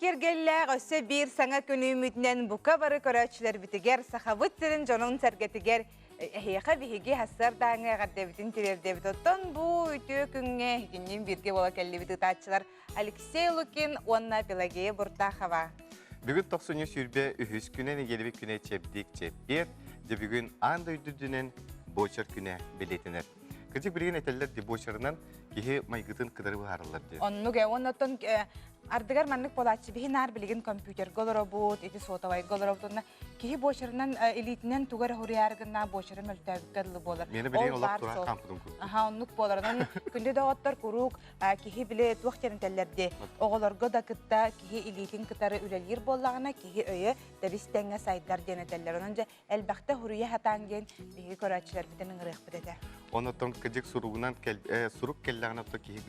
киэргэллээх өссө биир саҥа күн үүммүтүнэн бука бары көрөөччүлэрбитигэр, Сахабыт сирин дьонун-сэргэтигэр эһиэхэ биһиги сарсыардааҥҥы эҕэрдэбитин тириэрдэбит. Оттон бу үтүө күҥҥэ эһигинниин бииргэ буола кэллибит ыытааччылар Алексей Лукин уонна Пелагея Буртахова. Бүгүн тохсунньу 23 күнэ нэдиэлэбит күнэ чэбдик чэппиэр, дьэ бүгүн аан дойду үрдүнэн буочар күнэ бэлиэтэнэр. Кырдьык билигин этэллэр дебочерынан киһи майгытын кытары быһаараллар диэн. Оннук ээ, уонна оттон ардыгар маннык буолааччы биһи наар билигин компьютерга олоробут, ити сотовайга олоробут уонна киһи буочарынан илиитинэн тугу эрэ суруйаары гыннаа буочара мөлтөөбүккэ дылы буолар. Миэнэ билигин олох тураах хаампытым курдук. Аха, оннук буолар. Онон күндү доҕоттор куруук киһи били туох диэн этэллэр дии, оҕолорго да кытта киһи илиитин кытары үлэлиир буоллаҕына киһи өйө тэбис тэҥҥэ сайдар диэн этэллэр. Онон дьэ элбэхтэ суруйа сатаан диэн биһиги көрөөччүлэрбитин ыҥырыахпыт этэ. Онотон кыдьык суругунан сурук кэллэҕинэ то киһи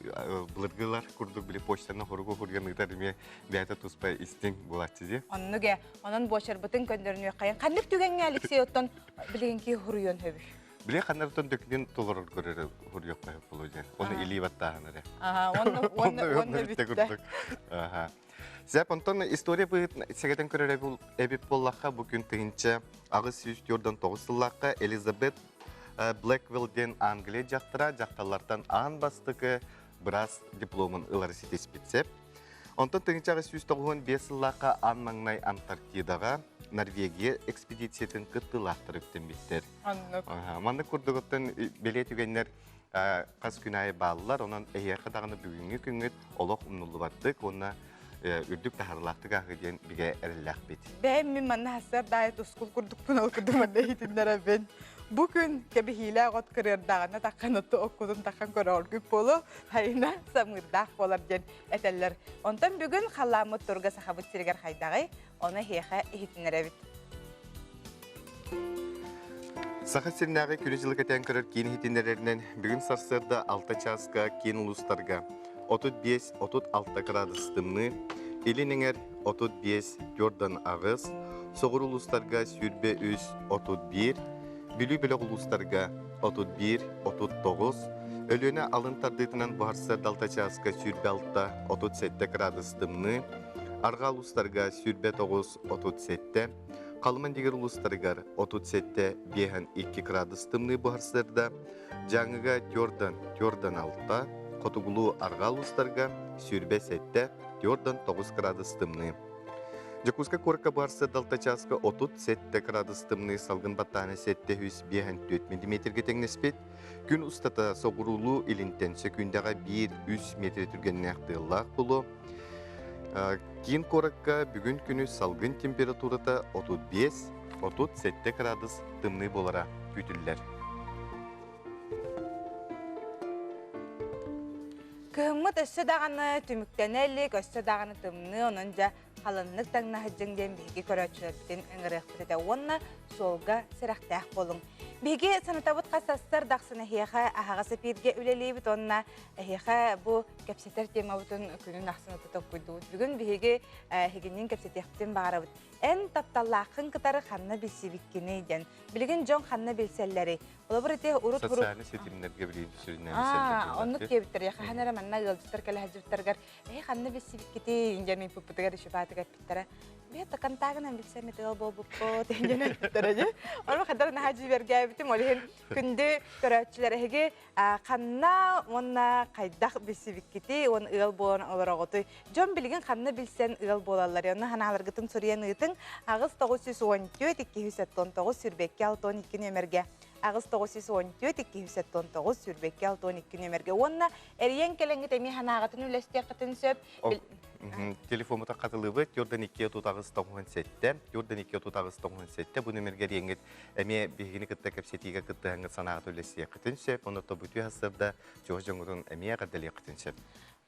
былыргылар курдук били почтаны хоругу хуруйан ыытар эмиэ бэйэтэ туспа истиҥ буолааччы дии. Оннук ээ. Онон буочарбытын көннөрүнүөххэйин. Ханнык түгэҥҥэ Алексей оттон билигин киһи хуруйуон сөбүй? Били ханнартан дөкүнүн толорор көрөр хуруйуохха сөп буолуо диэн. Оны илии баттааһын эрэ. Аха, уонна уонна уонна бүттэ. Аха. Сеп, онтон история быһыытын сэгэтэн көрөр эбит буоллахха, бу күн 1849 сыллаахха Элизабет Блэквилл диэн Англия дьахтара дьахталлартан аан бастакы быраас дипломун ылары ситиспит сеп. Онтон 1895 сыллаахха аан маҥнай Антарктидаҕа Норвегия экспедициятын кыттыылаахтара үктэммиттэр. Оннук. Маннык курдук оттон бэлиэ түгэннэр хас күн аайы бааллар, онон эһиэхэ даҕаны бүгүҥҥү күҥҥүт олох умнуллубаттык уонна үрдүк таһаарыылаахтык ааһыы диэн бигэ эрэллээхпит. Бэйэм мин манна сарсыарда аайы тускул курдукпун ол курдук манна иһитиннэрэбин. Бу күн кэбиһиилээх от кырыардаҕына таххан отту оккутун таххан көрөөргүт буолу, хайына самыырдаах буолар диэн этэллэр. Онтон бүгүн халлааммыт турга Сахабыт сиригэр хайдаҕый? Ону эһиэхэ иһитиннэрэбит. Саха сиринээҕи күнү-дьылы кэтээн көрөр киин иһитиннэрэринэн бүгүн сарсыарда 6 чааска киин улуустарга 35-36 градус тымныы, илин эҥэр 35-48, соҕуруу улуустарга 23-31, Бүлүү бөлөх улуустарга 31-39, Өлүөнэ алын тардыытынан буһарсыарда 6 чааска 26-37 градус тымныы, арҕаа улуустарга 29-37, Халыма дигэр улуустарыгар 37 52 градус тымныы буһарсыарда, Дьааҥыга төрдөн төрдөн алта, хотугулуу арҕаа улуустарга 27 төрдөн 9 градус тымныы. Дьокуускай куоракка буһарсыарда алта чааска 37 градус тымныы салгын баттааһына 754 миллиметргэ тэҥнэспит. Күн устата соҕуруулуу илинтэн сөкүүндэҕэ 1-3 метр түргэннээх тыаллаах буолуо. Киин куоракка бүгүн күнүс салгын температурата 35-37 градус тымныы буолара күүтүллэр. Кыһыммыт өссө даҕаны түмүктэнэ илик, өссө даҕаны тымныы, онон дьэ халыннык таҥнаһыдьыҥ диэн биһиги көрөөччүлэрбитин ыҥырыахпыт этэ уонна суолга сэрэхтээх буолуҥ. Биһиги санатабыт хас састар дахсын эһиэхэ аһаҕас эпииргэ үлэлиибит уонна эһиэхэ бу кэпсэтэр темабытын күнүн ахсын толкуйдуубут. Бүгүн биһиги эһигинниин кэпсэтиэхпитин баҕарабыт. Эн тапталлааххын кытары ханна билсибиккиний диэн. Билигин дьон ханна билсэллэрий? Холобур ити урут Социальнай ситимнэргэ билигин сүрүннээн билсэллэр. Оннук диэбиттэр. Хаһан эрэ манна ыалдьыттар кэлэ сылдьыбыттарыгар эһи ханна билсибиккитий диэн ыйыппыппытыгар еще баатыгар эппиттэрэ. Бэйэ контагынан билсэммит ыал буолбуппут диэн эппиттэрэ дии. Ону ханна наһаа дьиибэргээбитим. Ол иһин күндү көрөөччүлэр эһиги ханна уонна хайдах билсибиккитий уонна ыал буолан олороҕутуй? Дьон билигин ханна билсэн ыал буолаллар? Онно санааларгытын суруйан ыытыҥ. 8 914 279 22 62 нүөмэргэ 8 914 279 22 62 нүөмэргэ уонна эрийэн кэлэҥҥит эмиэ санааҕытын үллэстиэххитин сөп. Телефоммута хатылыбыт 42 38 97 42 38 97 бу нүөмэргэ эрийэҥҥит Эмиэ биһигини кытта кэпсэтиигэ кыттыһаҥҥыт санааҕыт үллэстиэххитин сөп, онно тобутүү сырда чугас дьоҥҥутун эмиэ эҕэрдэлиэххитин сөп.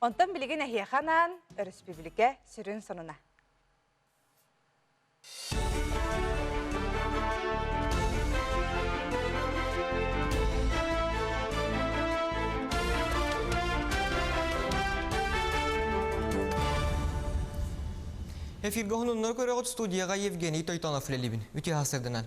Онтон билигин эһиэхэ анаан өрөспүүбүлүкэ сүрүн сонуна. Эфиргэ хонуннар көрөҕүт студияға Евгений Тойтонов үлэлибин. Үтүө сырдынан.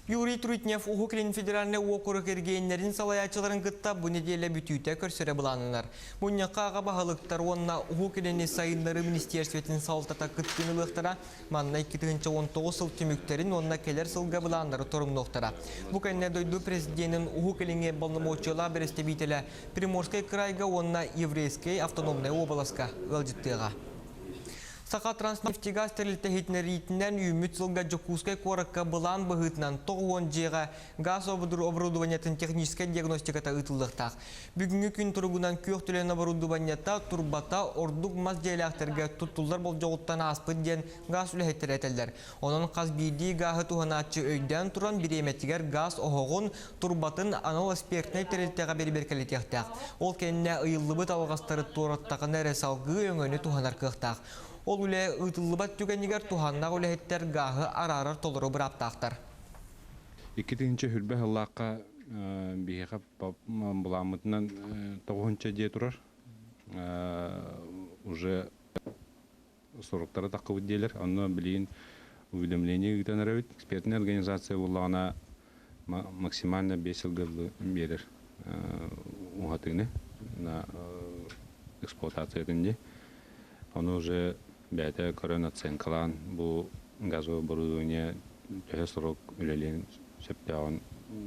Юрий Трутнев Уһук Илин федеральнай уокурук эргиэннэрин салайааччыларын кытта бу нэдиэлэ бүтүүтэ көрсөрө былааннанар. Мунньахха аҕа баһылыктар уонна Уһук Илини сайыннарыы министиэрстибэтин салалтата кыттыыны ылыахтара. Манна 2019 сыл түмүктэрин уонна кэлэр сылга былааннары торумнуохтара. Бу кэннэ дойду президенин Уһук Илиҥҥи боломуочуйалаах бэрэстэбиитэлэ Приморскай кыраайга уонна Еврейскэй автономнай уобаласка ыалдьыттыаҕа. Саха Транснефтегаз тэрилтэ иһитиннэриитинэн үүммүт сылга Дьокуускай куоракка былаан быһыытынан 90 дьиэҕэ газ оборудованиетын техническэй диагностиката ыытыллыахтаах. Бүгүҥҥү күн туругунан күөх төлөн оборудованиета турбата ордук мас дьиэлээхтэргэ туттуллар болдьоҕуттан ааспыт диэн газ үлэһиттэрэ этэллэр. Онон хас биирдии гааһы туһанааччы өйдөөн туран бириэмэтигэр газ оһоҕун, турбатын анал экспертнэй тэрилтэҕэ бэрэбиэркэлэтиэхтээх. Ол кэннэ ыйыллыбыт алҕастары туораттаҕына эрэ салгыы өҥөнү туһанар кыахтаах. Ол үлэ ыытыллыбат түгэнигэр туһааннаах үлэһиттэр гааһы араарар толору бырааптаахтар. Икки тыһыынча сүүрбэ сыллаахха биһиэхэ былааммытынан тоҕуһунча дьиэ турар. Уже соруктара таххыбыт диэлэр. Онно билигин уведомление ыытан эрэбит. Экспертная организация буоллаҕына максимально 5 сылга биэрэр уһатыыны на эксплуатациятын дии. Ону уже бэйэтэ көрөн оценкалаан бу газовое оборудование төһө срок үлэлиэн сөптөөҕүн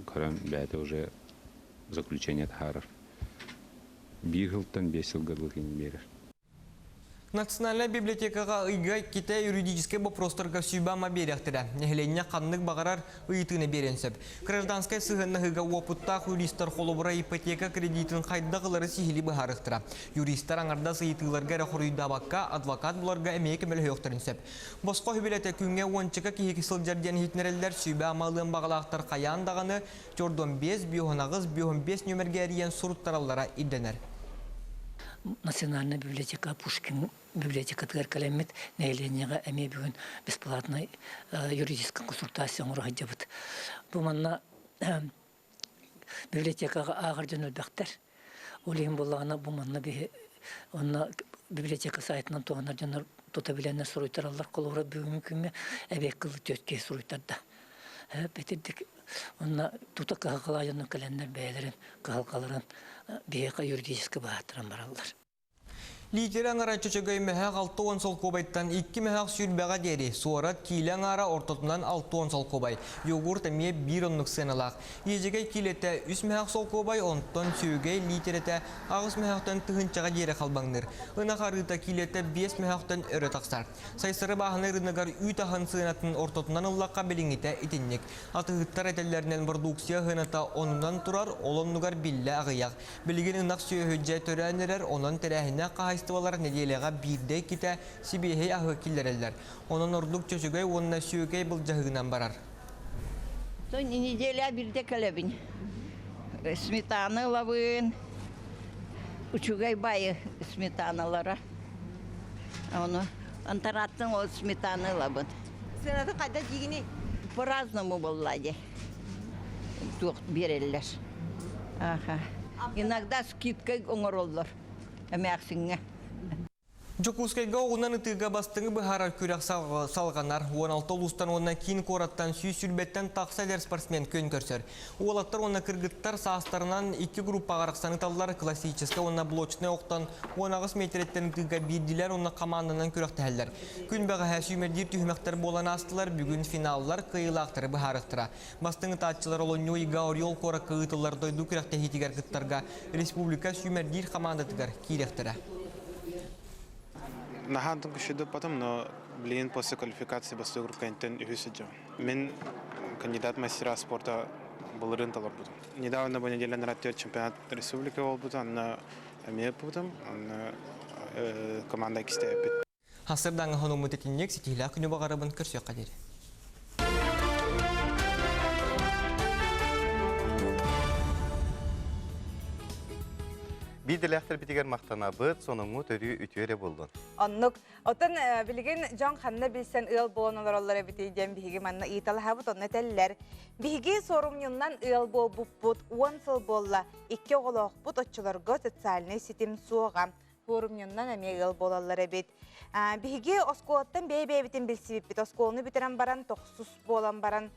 көрөн бэйэтэ уже заключение таһаарар. Биир сылтан 5 сылга дылы биэрэр. Национальнай библиотекаҕа ыйга иккитэ юридическай боппуруостарга сүбэ-ама биэриэхтэрэ. Нэһилиэнньэ ханнык баҕарар ыйытыыны биэриэн сөп. Гражданскай сыһыаннаһыыга уопуттаах юристар холобура ипотека кредитин хайдах ылары сиһилии быһаарыахтара. Юристар аҥардас ыйытыыларга эрэ хоруйдаабакка, адвокат буларга эмиэ көмөлөһүөхтэрин сөп. Босхо үбүлэтэ күҥҥэ уончака киһи сылдьар диэн иһитиннэрэллэр, сүбэ-ама ылыан баҕалаахтар хайаан даҕаны Чордон 5, 58, 55 нүөмэргэ эрийэн суруттараллара ирдэнэр. Национальная библиотека Пушкин библиотекатыгар кэлэммит нэһилиэнньэҕэ эмиэ бүгүн бесплатный юридическай консультация оҥоро сылдьабыт. Бу манна библиотекаҕа ааҕар дьон элбэхтэр. Ол иһин буоллаҕына бу манна биһи онно библиотека сайтынан туһанар дьоннор тута билэннэр суруйтараллар. Холобура бүгүҥҥү күҥҥэ эбиэккэ түөрт киһи суруйтарда. Битирдик онно тута кыһалҕалаах дьоннор кэлэннэр бэйэлэрин кыһалҕаларын биһиэхэ юридически быһааттаран бараллар. Литерэ аҥара чөчөгөй мөһөөх 60 солкуобайтан икки мөһөөх сүүрбэҕэ диэри, суорат киилэ аҥаара ортотунан 60 солкуобай, йогурт эмиэ биир оннук сыаналаах. Иэдьэгэй киилэтэ үс мөһөөх солкуобай, онтон сүөгэй литерэтэ аҕыс мөһөөхтөн тыһыынчаҕа диэри халбаҥныыр. Ынах арыыта киилэтэ биэс мөһөөхтөн өрө тахсар. Сайсары бааһынай рыногар үүт аһын сыанатын ортотунан ыллахха билиҥҥитэ итинник. Атыыһыттар этэллэринэн бородууксуйа сыаната оннунан турар, ол оннугар биллэ аҕыйах. Билигин ынах сүөһү дьэ төрөөн эрэр, онон тэрээһиннээх хаһаайыстыбалар нэдиэлэҕэ биирдэ-иккитэ сибиэһэй аһы киллэрэллэр. Онон ордук чөчөгөй уонна сүөкэй былдьаһыгынан барар. Неделя биирдэ кэлэбин. Сметана ылабын. Үчүгэй баайы сметаналара. Ону антараттан ол сметана ылабын. Сыанатын хайда диигиний? По-разному буолла дии. Туох биэрэллэр. Аха. Иногда скидка оҥороллор эмээхсиҥҥэ. Дьокуускайга оҕунан ытыыга бастыҥы быһаарар күрэх салҕанар. 16 улуустан уонна киин куораттан 120-тэн тахса эдэр спортсмен күөн көрсөр. Уолаттар уонна кыргыттар саастарынан икки группаҕа арахсан ыталлар. Классическай уонна блочнай охтон 18 миэтэрэттэн ытыыга биирдилэр уонна хамаанданан күрэхтэһэллэр. Күн бэҕэһээ сүүмэрдиир түһүмэхтэр буолан аастылар. Бүгүн финаллар кыайыылаахтары быһаарыахтара. Бастыҥ ытааччылар олунньу ыйга Орел куоракка ыытыллар дойду күрэхтэһиитигэр кыттарга республика сүүмэрдиир хамаандатыгар киириэхтэрэ. Наһаа күшүдү потом, но блин, после квалификации бастыы группа үһүс сылдьабын. Мин кандидат мастера спорта былырыын толорбутум. Недавно бу неделя чемпионат республики буолбута, онно эмиэ ыппытым, онно команда иккистэппит. Хасырдаҥа хонуммут итинник ситиһилээх күнү баҕарабын көрсүөххэ диэри. Биирдэлээхтэрбитигэр махтанабыт, сонуҥҥу төрүү үтүө эрэ буоллун. Оннук. Оттон билигин дьон ханна билсэн ыал буолан олороллор эбитий диэн биһиги манна ыйыталаһабыт, онно этэллэр. Биһиги суорумньуннан ыал буолбуппут 10 сыл буолла. Икки оҕолоохпут оччолорго социальнай ситим суоҕа. Форумньуннан эмиэ ыал буолаллар эбит. Биһиги оскуолаттан бэйэ-бэйэбитин билсибиппит. Оскуоланы бүтэрэн баран, тохсус буолан баран,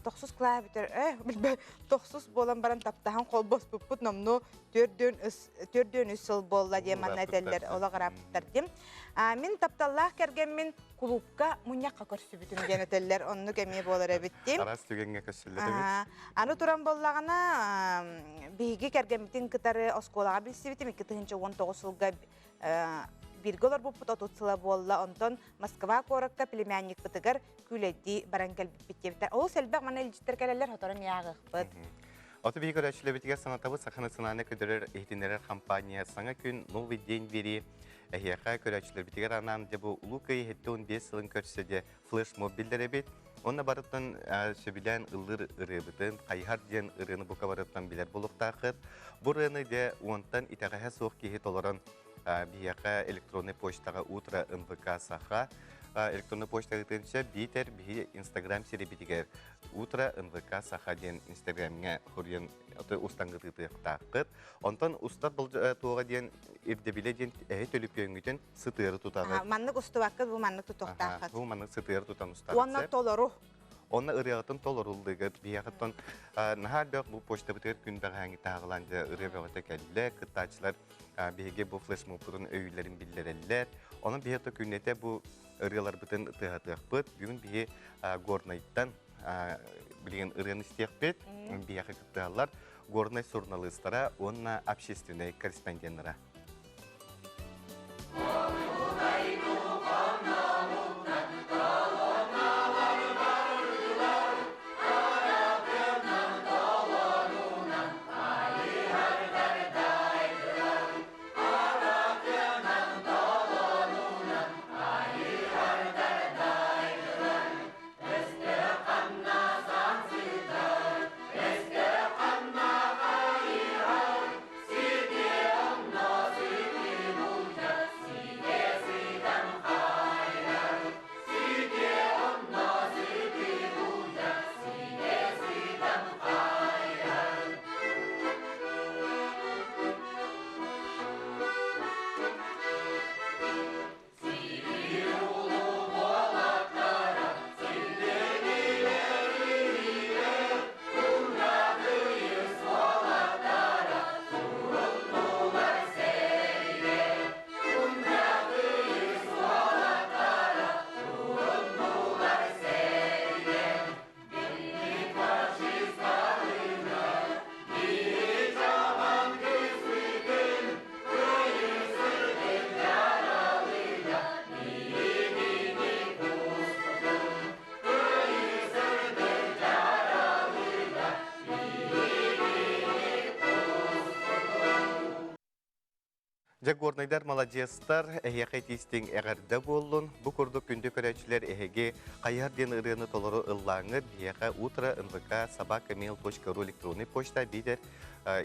Тохсус кылаа бүтэр, билбэт, тохсус буолан баран таптаһан холбоспуппут номнуо 43 сыл буолла диэн манна этэллэр, олох ырааппыттар диэн. Мин тапталлаах кэргэммин кулуупка мунньахха көрсүбүтүм диэн этэллэр, оннук эмиэ буолар эбит диэн. Араас түгэҥҥэ көрсүллэр эбит. Аны туран буоллаҕына, биһиги кэргэммитин кытары оскуолаҕа билсибитим 2019 сылга бииргэ олорбуппут 30 сыла буолла. Онтон Москва куоракка племянникпытыгар күүлэйдии баран кэлбиппит диэбиттэр. Олус элбэх манна илдьиттэр кэлэллэр, сотору ааҕыахпыт. Оту биһи көрөөччүлэрбитигэр санатабыт Саха национальнай көдөрөр иһитиннэрэр компания «Саҥа күн Новый день» биэрии эһиэхэ көрөөччүлэрбитигэр анаан дьэ бу Улуу Кыайыы 75 сылын көрсө дьэ флешмоб биллэрэбит. Онно барыттан сөбүлээн ыллыыр ырыабытын, хайыһар диэн ырыаны бука барыттан билэр буолуохтааххыт. Бу ырыаны дьэ уонтан итэҕэһэ суох киһи толорон биһиэхэ электроннай почтаҕа утро НВК Саха электроннай почта ыытыан сөп биитэр биһи Инстаграм сирибитигэр утро НВК Саха диэн Инстаграмҥа хуруйан устаҥҥыт ыытыахтааххыт. Онтон устар туоҕа диэн ирдэбилэ диэн эһи төлөпүөҥҥүтүн сытыары тутаҕыт. Маннык устубаккыт, бу маннык тутуохтааххыт. Бу маннык сытыары тутан устаҕыт. Уонна толору. Онно ырыаҕытын толоруллугут. Биһиэхэттэн наһаа элбэх бу почтабытыгар күн бэҕэһээҥҥи таһаҕалаан дьэ ырыа бөҕөтө кэллэ. Кыттааччылар биһиги бу флешмобпутун өйүүллэрин биллэрэллэр. Онон биһиэхэ күннэтэ бу ырыаларбытын тыаһатыахпыт. Бүгүн биһи Горнайтан билигин ырыаны истиэхпит. Биһиэхэ кыттыһаллар Горнай суруналыыстара уонна общественнай корреспонденнара. Дьэ, горнайдар маладьыастар, эһиэхэ итиистиҥ эҕэрдэ буоллун. Бу курдук күндү көрөөччүлэр эһиги хайыһар диэн ырыаны толору ыллааҥҥыт биһиэхэ утро нвк собакамейл.ру электронный почта биитэр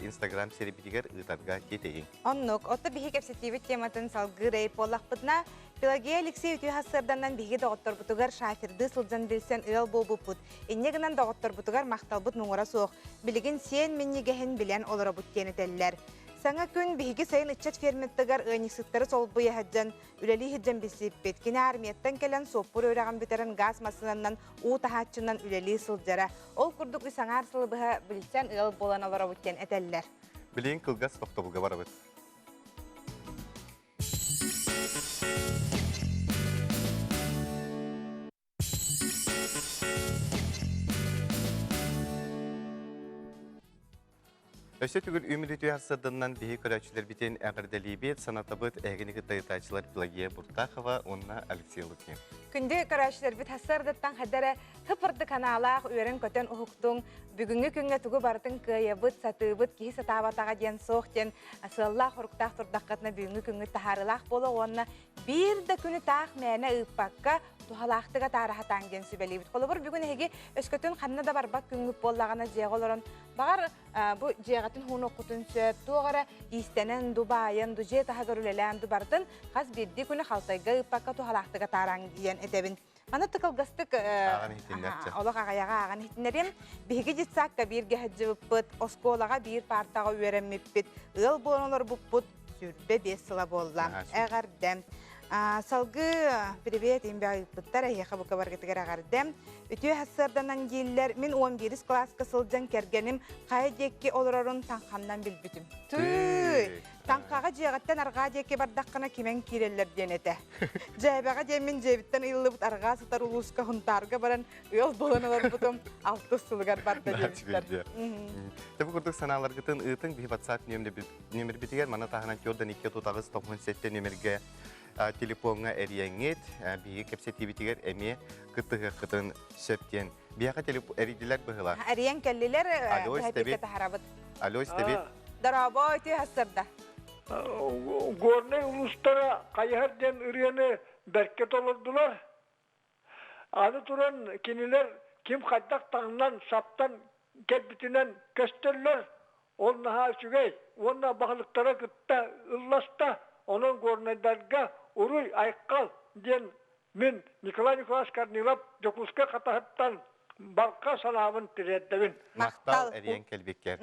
Инстаграм сирибитигэр ыытарга тиэтэйиҥ. Оннук. Отто биһи кэпсэтиибит тематын салгыыр эй буоллахпытына, Пелагея Алексей үтүө сарсыарданан биһиги доҕотторбутугар шафердыы сылдьан билсэн ыал буолбуппут. Инньэ гынан доҕотторбутугар махталбыт муҥура суох. Билигин сиэн минньигэһин билэн олоробут диэн этэллэр. Саҥа күн биһиги сайын ыччат ферметтыгар ыанньыксыттары солбуйа сылдьан, үлэлии сылдьан билсиппит. Кини армияттан кэлэн суоппур үөрэҕин бүтэрэн газ массыынанан уу таһааччынан үлэлии сылдьара. Ол курдук үс аҥаар сылы быһа билсэн ыал буолан олоробут диэн этэллэр. Билигин кылгас тохтобулга барабыт. Өссө түгүл үмүлүтүү сырдыннан биһи көрөөччүлэрбитин эҕэрдэлиибит, санатабыт эһигини кытта ыытааччылар Пелагея Буртахова уонна Алексей Лукин. Күндү көрөөччүлэрбит сарсыардаттан хайдара тыпырды канаалаах үөрэн-көтөн уһуктуҥ, бүгүҥҥү күҥҥэ тугу барытын кыайабыт, сатыыбыт, киһи сатаабатаҕа диэн суох диэн сыаллаах-хоруктаах турдаххытына бүгүҥҥү күҥҥүт таһаарыылаах буолуо уонна биир да күнү таах мээнэ ыыппакка туһалаахтык атаара сатааҥ диэн сүбэлиибит. Холобур, бүгүн эһиги өскөтүн ханна да барбат күҥҥүт буоллаҕына дьиэҕэ олорон баҕар бу дьиэҕитин хуунуоххутун сөп, туох эрэ иистэнэн, дубайан, ду дьиэ таһыгар үлэлээн ду барытын хас биирдии күнү халтайга ыыппакка туһалаахтык атаараҥ диэн этэбин. Маны тыкылгастык олох аҕайаҕа ааҕан иһитиннэрим. Биһиги детсадка бииргэ сылдьыбыппыт, оскуолаҕа биир паартаҕа үөрэммиппит, ыал буолан олорбуппут 25 сыла буолла. Эҕэрдэм. Салгыы привет имбэ ыыппыттар эһиэхэ бука баргытыгар эҕэрдэм. Үтүө сарсыарданан дииллэр мин 11 кылааска сылдьан кэргэним хайа диэки олорорун таҥхамнан билбитим. Тыый! Таҥхаҕа дьиэҕиттэн арҕаа диэки бардаххына кимэн киирэллэр диэн этэ. Дьээбэҕэ диэммин дьиэбиттэн ыйыллыбыт арҕаа сытар улууска Хунтаарга баран ыал буолан олорбутум алтыс сылыгар барда диэбиттэр. Тэбу курдук санааларгытын ыытыҥ биһи WhatsApp нүөмэрбитигэр маны таһынан төрдөн 2 38 97 нүөмэргэ телефоҥҥа эрийэҥҥит биһиги кэпсэтиибитигэр эмиэ кыттыһыаххытын сөп диэн. Биһиэхэ эрийдилэр быһыылаах. Эрийэн кэллилэр, Алло, истэбит. таһарабыт. Алло, истэбит. Дорообо, үтүө сарсыарда. Горнай улуустара хайыһар диэн ырыаны бэркэ толордулар. Аны туран кинилэр ким хайдах таҥнан, саптан кэлбитинэн көстөллөр. Ол наһаа үчүгэй уонна баһылыктара кытта ылласта. Онон горнайдарга уруй-айхал диэн мин Николай Николаевич Корнилов Дьокуускай Хатаһыттан барҕа санаабын тириэрдэбин. Махтал эриэн кэлбиккэр.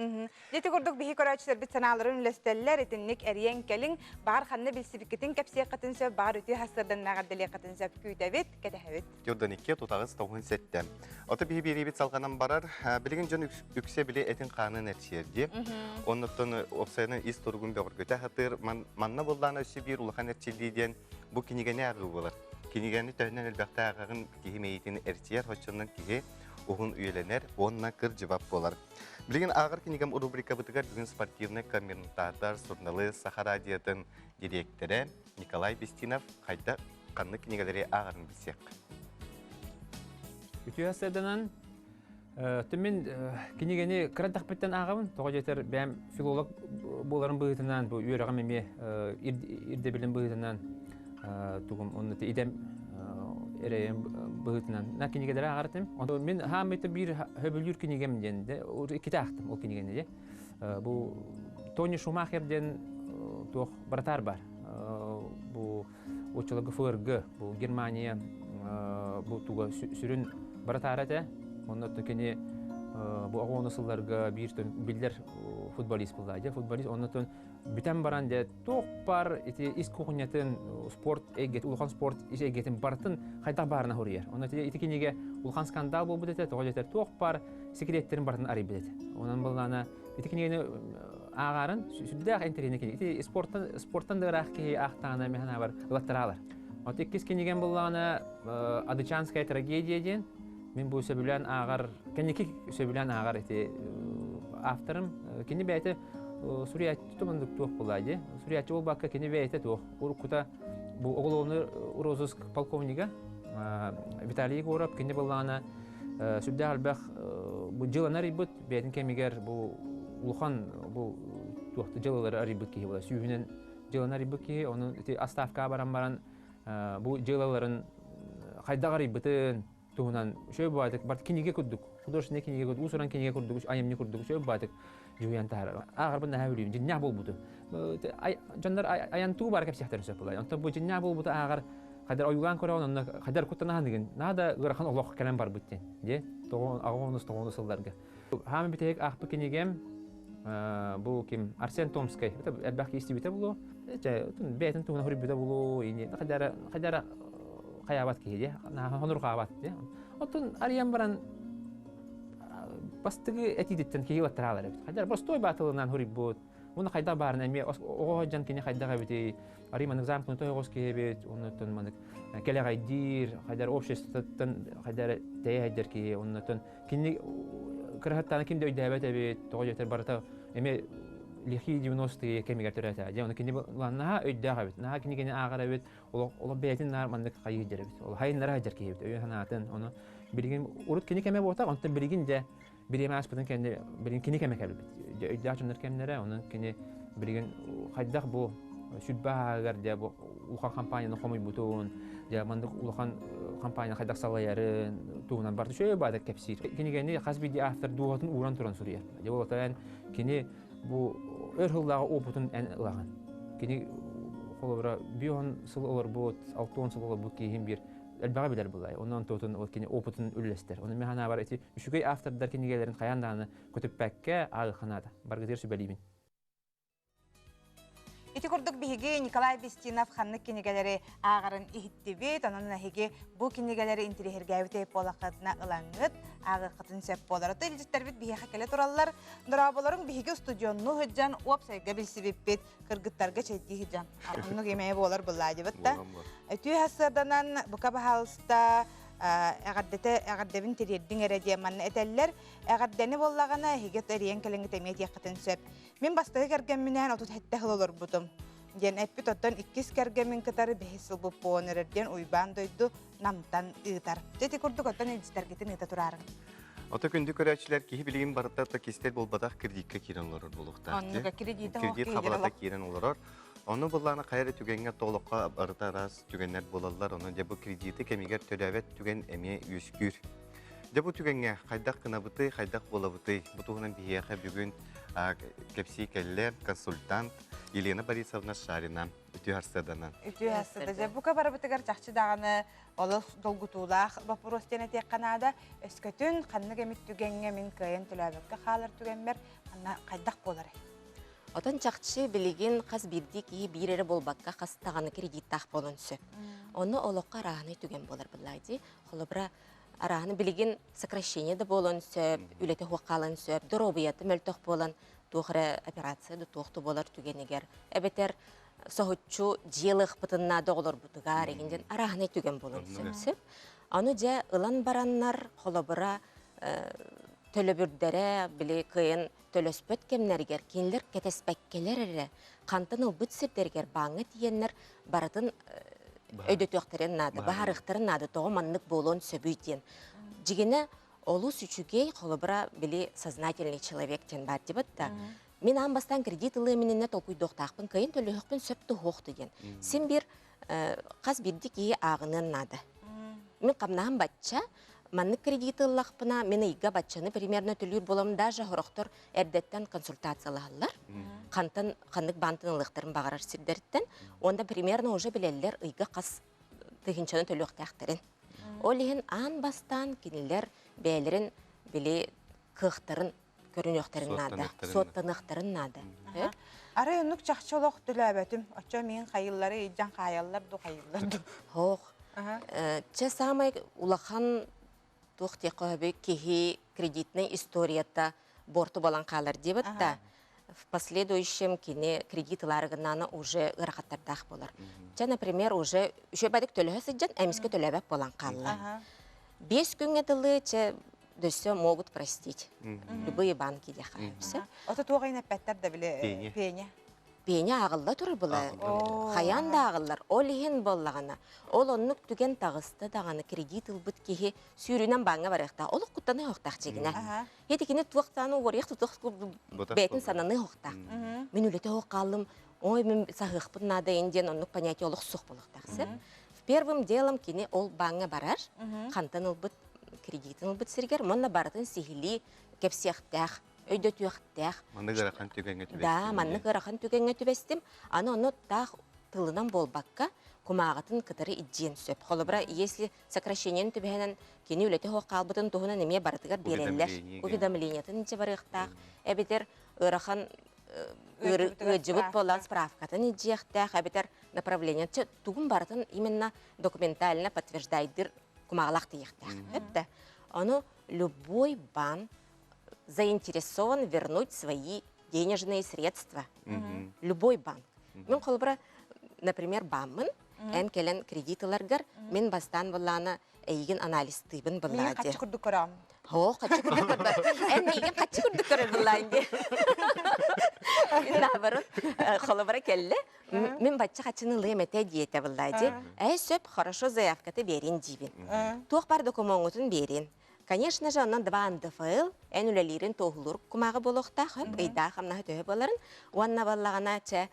Ити курдук биһи көрөөччүлэрбит санааларын үллэстэллэр, итинник эриэн кэлиҥ, баар ханна билсибиккитин кэпсиэххитин сөп, баар үтүө сарсыарданан эҕэрдэлиэххитин сөп күүтэбит, кэтэһэбит. 42 тутаҕыс 97. Ото биһи биэриибит салҕанан барар. Билигин дьон үксэ били этин хаанын эрчийэрдии. Оннуттан уопсайынан ис туругун бөҕөргөтө сатыыр. Манна буллаана өссө биир улахан эрчиллии диэн бу кинигэни ааҕыы буолар. Кинигэни төһөнөн элбэхтэ ааҕаҕын киһи мэйиитин эрчийэр, оччонон киһи уһун үйэлэнэр уонна кырдьыбат буолар. Билигин ааҕар кинигэм рубрикабытыгар бүгүн спортивный комментатор, суруналыыс, Саха радиотын дириэктэрэ Николай Бестинов хайда ханнык кинигэлэри ааҕарын билсиэххэ. Үтүө сарданан мин кинигэни кыра эрдэхпиттэн ааҕабын. Тоҕо диэтэр бэйэм филолог буоларым быһыытынан, бу үөрэҕим эмиэ ирдэбилин быһыытынан тугум онно идэм эрэйим быһыытынан на кинигэлэри ааҕар этим. Онтон мин хааммыта биир хөбүлүүр кинигэм диэн де иккитэ аахтым ол кинигэни де. Бу Тони Шумахер диэн туох братар бар. Бу оччолорго ФРГ, бу Германия бу туга сүрүн братара этэ. Онно кини бу оҕону сылларга биир биллэр футболист буолла. Футболист оннотон бүтэн баран дьэ туох бар ити ис кухнятын спорт эйгэтин улахан спорт ис эйгэтин барытын хайдах баарына хоруйар. Онно ити кинигэ улахан скандал буолбут этэ, тоҕо дьэтэр туох бар секреттерин барытын арыйбыт этэ. Онон былаана ити кинигэни ааҕаарын сүрдээх интэриэһинэй кинигэ. Ити спорттан спорттан да ыраах киһи аахтаҕына мин санаабар ылаттараалар. Вот иккис кинигэм буллаҕына Адычанская трагедия диэн мин бу сөбүлээн ааҕар кэнники сөбүлээн ааҕар ити авторым кини бэйэтэ суруйааччы тумандык туох буолаа дии суруйааччы буолбакка кини бэйэтэ туох уруккута бу уголовный розыск полковнига Виталий Егоров кини былаана сүрдээх элбэх бу дьыланы арыйбыт бэйэтин кэмигэр бу улахан бу туохта дьылалары арыйбыт киһи була сүүһүнэн дьыланы арыйбыт киһи ону ити отставкаҕа баран баран бу дьыалаларын хайдах арыйбытын туһунан үчүгэй баҕайытык барыта кинигэ курдук художественнай кинигэ курдук уус-уран кинигэ курдук айымньы курдук үчүгэй баҕайытык дьүһүйэн таһаарар ааҕарбын наһаа үлүйүм дьиннээх буолбуту дьоннор айантуу баар кэпсиэхтэрин сөп буолай онтон бу дьиннээх буолбуту ааҕар хайдар ойуулаан көрөҕүн онно хайдар куттанаһаныгын наада да ыарахан олох кэлэн барбыт диэн дии аҕа тоҕону сылларга хаамы бүтэһик аахпыт кинигэм бу ким Арсен Томскай элбэх киһи истибитэ буолуо бэйэтин туһунан хоруйбута буолуо хайдара хайдара хайаабат киһи дии хонурҕаабат дии оттон арыйан баран бастыгы этиититтэн киһи ылаттараалар эбит хайдар простой баатылынан хоруйбут уонна хайдах баарына эмиэ оҕо дьон кини хайдах эбитий арый маннык замкнутой оҕус киһи эбит оннуттан маннык кэлэҕэйдиир хайдар обществоттан хайдар тэйэ хайдар киһи оннуттан Кини кыраһыттааны ким да өйдөөбөт эбит, тоҕо диэтэр барыта эмиэ лихие 90-е кэмигэр төрөөтө. Дьэ, ону кини наһаа өйдөөх эбит, наһаа кинигэни ааҕар эбит, олох бэйэтин наар маннык хайыы дьэр эбит. Ол хайыннара сылдьар киһи эбит, өйүн санаатын, ону билигин урут кини кэмэ буолтах, онтон билигин дьэ бириэмэ ааспытын кэннэ билигин кини кэмэ кэлбит. Дьэ, өйдөөх дьоннор кэмнэрэ, онон кини билигин хайдах бу сүрбэ ааһыгар дьэ бу улахан компанияны хомуйбутун, дьэ маннык улахан компания хайдах салайарын туһунан барыта үчүгэй баада кэпсиир. Кинигэни хас биирдии автор дууһатын ууран туран суруйар. Дьэ ол эн кини бу өр сыллааҕы опытын эн ылаҕын. Кини холобура бион сыл олорбут, 60 сыл олорбут киһин биир элбэҕи билэр булай. Онон туотун ол кини опытын үллэстэр. Ону мен санаабар ити үчүгэй автордар кинигэлэрин хайаан даҕаны көтүппэккэ ааҕыахха наада. Баргытыгар сүбэлиибин. Ити курдук биһиги Николай Бестинов ханнык кинигэлэри ааҕарын иһиттибит, онон эһиги бу кинигэлэри интириэһиргээбит буолаххытына ылаҥҥыт, ааҕыаххытын сөп буолар. Ото илдьиттэрбит биһиэхэ кэлэ тураллар. Дорооболоруҥ биһиги устудьуоннуу сылдьан уопсайга билсибиппит, кыргыттарга чэйдии сылдьан. Оннук эмиэ буолар былаадьыбыт да. Үтүө сарсыарданан бука баһаалыста эҕэрдэтэ эҕэрдэбин тириэрдиҥ эрэ диэн манна этэллэр. Эҕэрдэни буоллаҕына эһиги эрийэн кэлэҥҥит эмиэ диэххитин сөп. Мин бастакы кэргэмминээн 37 сыл олорбутум диэн эппит, оттон иккис кэргэммин кытары бэһис сылбыт буолан эрэр диэн Уйбаан дойду Намтан ыытар. Дьэ ити курдук оттон илдьитэргитин ыыта тураарыҥ. Ото күндү көрөөччүлэр киһи билигин барыта то кистэл буолбатах кредиккэ киирэн олорор буолуохтаах. Оннуга кредитэ Кредит хабалата киирэн олорор. Ону буллаана хайа эрэ түгэҥҥэ толоххо барыта араас түгэннэр буолаллар. Ону дьэ бу кредити кэмигэр төлөөбөт түгэн эмиэ үөскүүр. Дьэ бу түгэҥҥэ хайдах гынабытый, хайдах буолабытый? Бу туһунан биһиэхэ бүгүн кэпсии кэллэ консультант Елена Борисовна Шарина. Үтүө харсыаданан. Үтүө харсыада. Дьэ бука барыбытыгар чахчы даҕаны олус долгутуулаах боппуруос диэн этиэххэ наада. Өскөтүн ханнык эмит түгэҥҥэ мин кыайан төлөөбөккө хаалар түгэммэр манна хайдах буоларый? Отон чахчы билигин хас биирдии киһи биир эрэ буолбакка хас даҕаны кредиттаах буолуон сөп. Ону олоххо арааһынай түгэн буолар быллаа дии. Холобура, арааһын билигин сокращение да буолуон сөп, үлэтэ суох хаалан сөп, доруобуйата мөлтөх буолан туох эрэ операция да туох да буолар түгэнигэр, эбэтэр соһуччу дьиэ ылыахпытын наада оҕолорбутугар игин диэн арааһынай түгэн буолуон сөп сөп. Аны дьэ ылан бараннар холобура төлөбүрдэрэ били кыайан төлөспөт кэмнэригэр кинилэр кэтэспэккэлэр эрэ хантан ылбыт сирдэригэр бааҥҥа тиийэннэр барытын өйдөтүөхтэрин наада, баһарыахтарын наада, тоҕо маннык буолуон сөбүй диэн. Дьигинэ олус үчүгэй, холобура, били сознательный человек диэн баар дибат да. Мин аан бастаан кредит ылыам иннинэ толкуйдуохтаахпын, кыайын төлөһөхпүн сөп туһуохту диэн. Син биир хас биирдии киһи ааҕыныан наада. Мин хамнаһым бачча, маннык кредит ыллахпына, мин ыйга баччаны примерно төлүүр буолам, даже хорохтор эрдэттэн консультациялаһаллар. Хантан ханнык баантан ылыахтарын баҕарар сирдэриттэн. Уонна примерно уже билэллэр ыйга хас тыһыынчаны төлүөхтээхтэрин. Ол иһин аан бастаан кинилэр бэйэлэрин били кыахтарын көрүнүөхтэрин наада, суоттаныахтарын наада. Арай оннук чахчы олох төлөөбөтүм. Оччо миин хайыллары илдьэн хаайаллар ду хайыллар ду. Хоох. Чэ самай улахан туох диэххэ киһи кредитнай историята буорту болан хаалар диэбит да в последующем кини кредит ылаарыгынаана уже ыарахаттардаах болар. Чэ, например, уже үчүгэй төлөһө сылдьан эмискэ төлөөбөт болан хаалла. Биэс күҥҥэ дылы чэ дөссө могут простить. Любые банки диэххэ сөп. Ото туох айын эппэттэр да били пеня. Пеня ааҕылла турар была. Хайаан да ааҕыллар. Ол иһин буоллаҕына, ол оннук түгэн таҕыста даҕаны кредит ылбыт киһи сүүрүнэн бааҥҥа барыахтаах. Олох куттаны хоһтаах чигинэ. Хити кини туохтааны уоруйах тутуох бэйэтин сананыы хоһтаах. Мин үлэтэ хоһ хааллым, ой мин саһыахпын наада диэн оннук понятие олох суох буолуохтаах сөп. Первым делом кини ол бааҥҥа барар, хантан ылбыт кредитин ылбыт сиригэр, манна барытын сиһилии кэпсиэхтээх, өйдөтүөхтээх. Маннык ыарахан түгэҥҥэ түбэстим. Да, маннык ыарахан түгэҥҥэ түбэстим. Аны ону таах тылынан буолбакка, кумааҕытын кытары иддьиэн сөп. Холобура, если сокращениен түбэһэнэн кини үлэтэ суох хаалбытын туһунан эмиэ барытыгар биэрэллэр. Уведомлениетын дьэ барыахтаах. Эбэтэр ыарахан ыадьыбыт буолан справкатын иддьиэхтээх, эбэтэр направление. Тугун барытын именно документально подтверждайдыр кумааҕылаах тиийиэхтээх. Өттө. Ону любой банк заинтересован вернуть свои денежные средства. Любой банк. Мен холобура, например, бааммын, эн кэлэн кредит ыларгар, мин бастаан буллаана эйигин анализтыыбын буллаа Миигин хаччы курдук көрөм. Оо, хаччы курдук көрбөт. Эн миигин хаччы курдук көрөр буллаан дии. Мин наоборот, холобура кэллэ, Мин бачча хаччыны ылыам этэ диэтэ буллаадьы. Ээ сөп, хорошо заявката биэрин диибин. Туох бар докумуоҥҥутун биэрин. Конечно же, онон 2 НДФЛ эн үлэлиирин туоһулуур кумааҕы буолуохтаах, ыйдаах хамнаһы төһө буоларын. Уонна баллаҕына чэ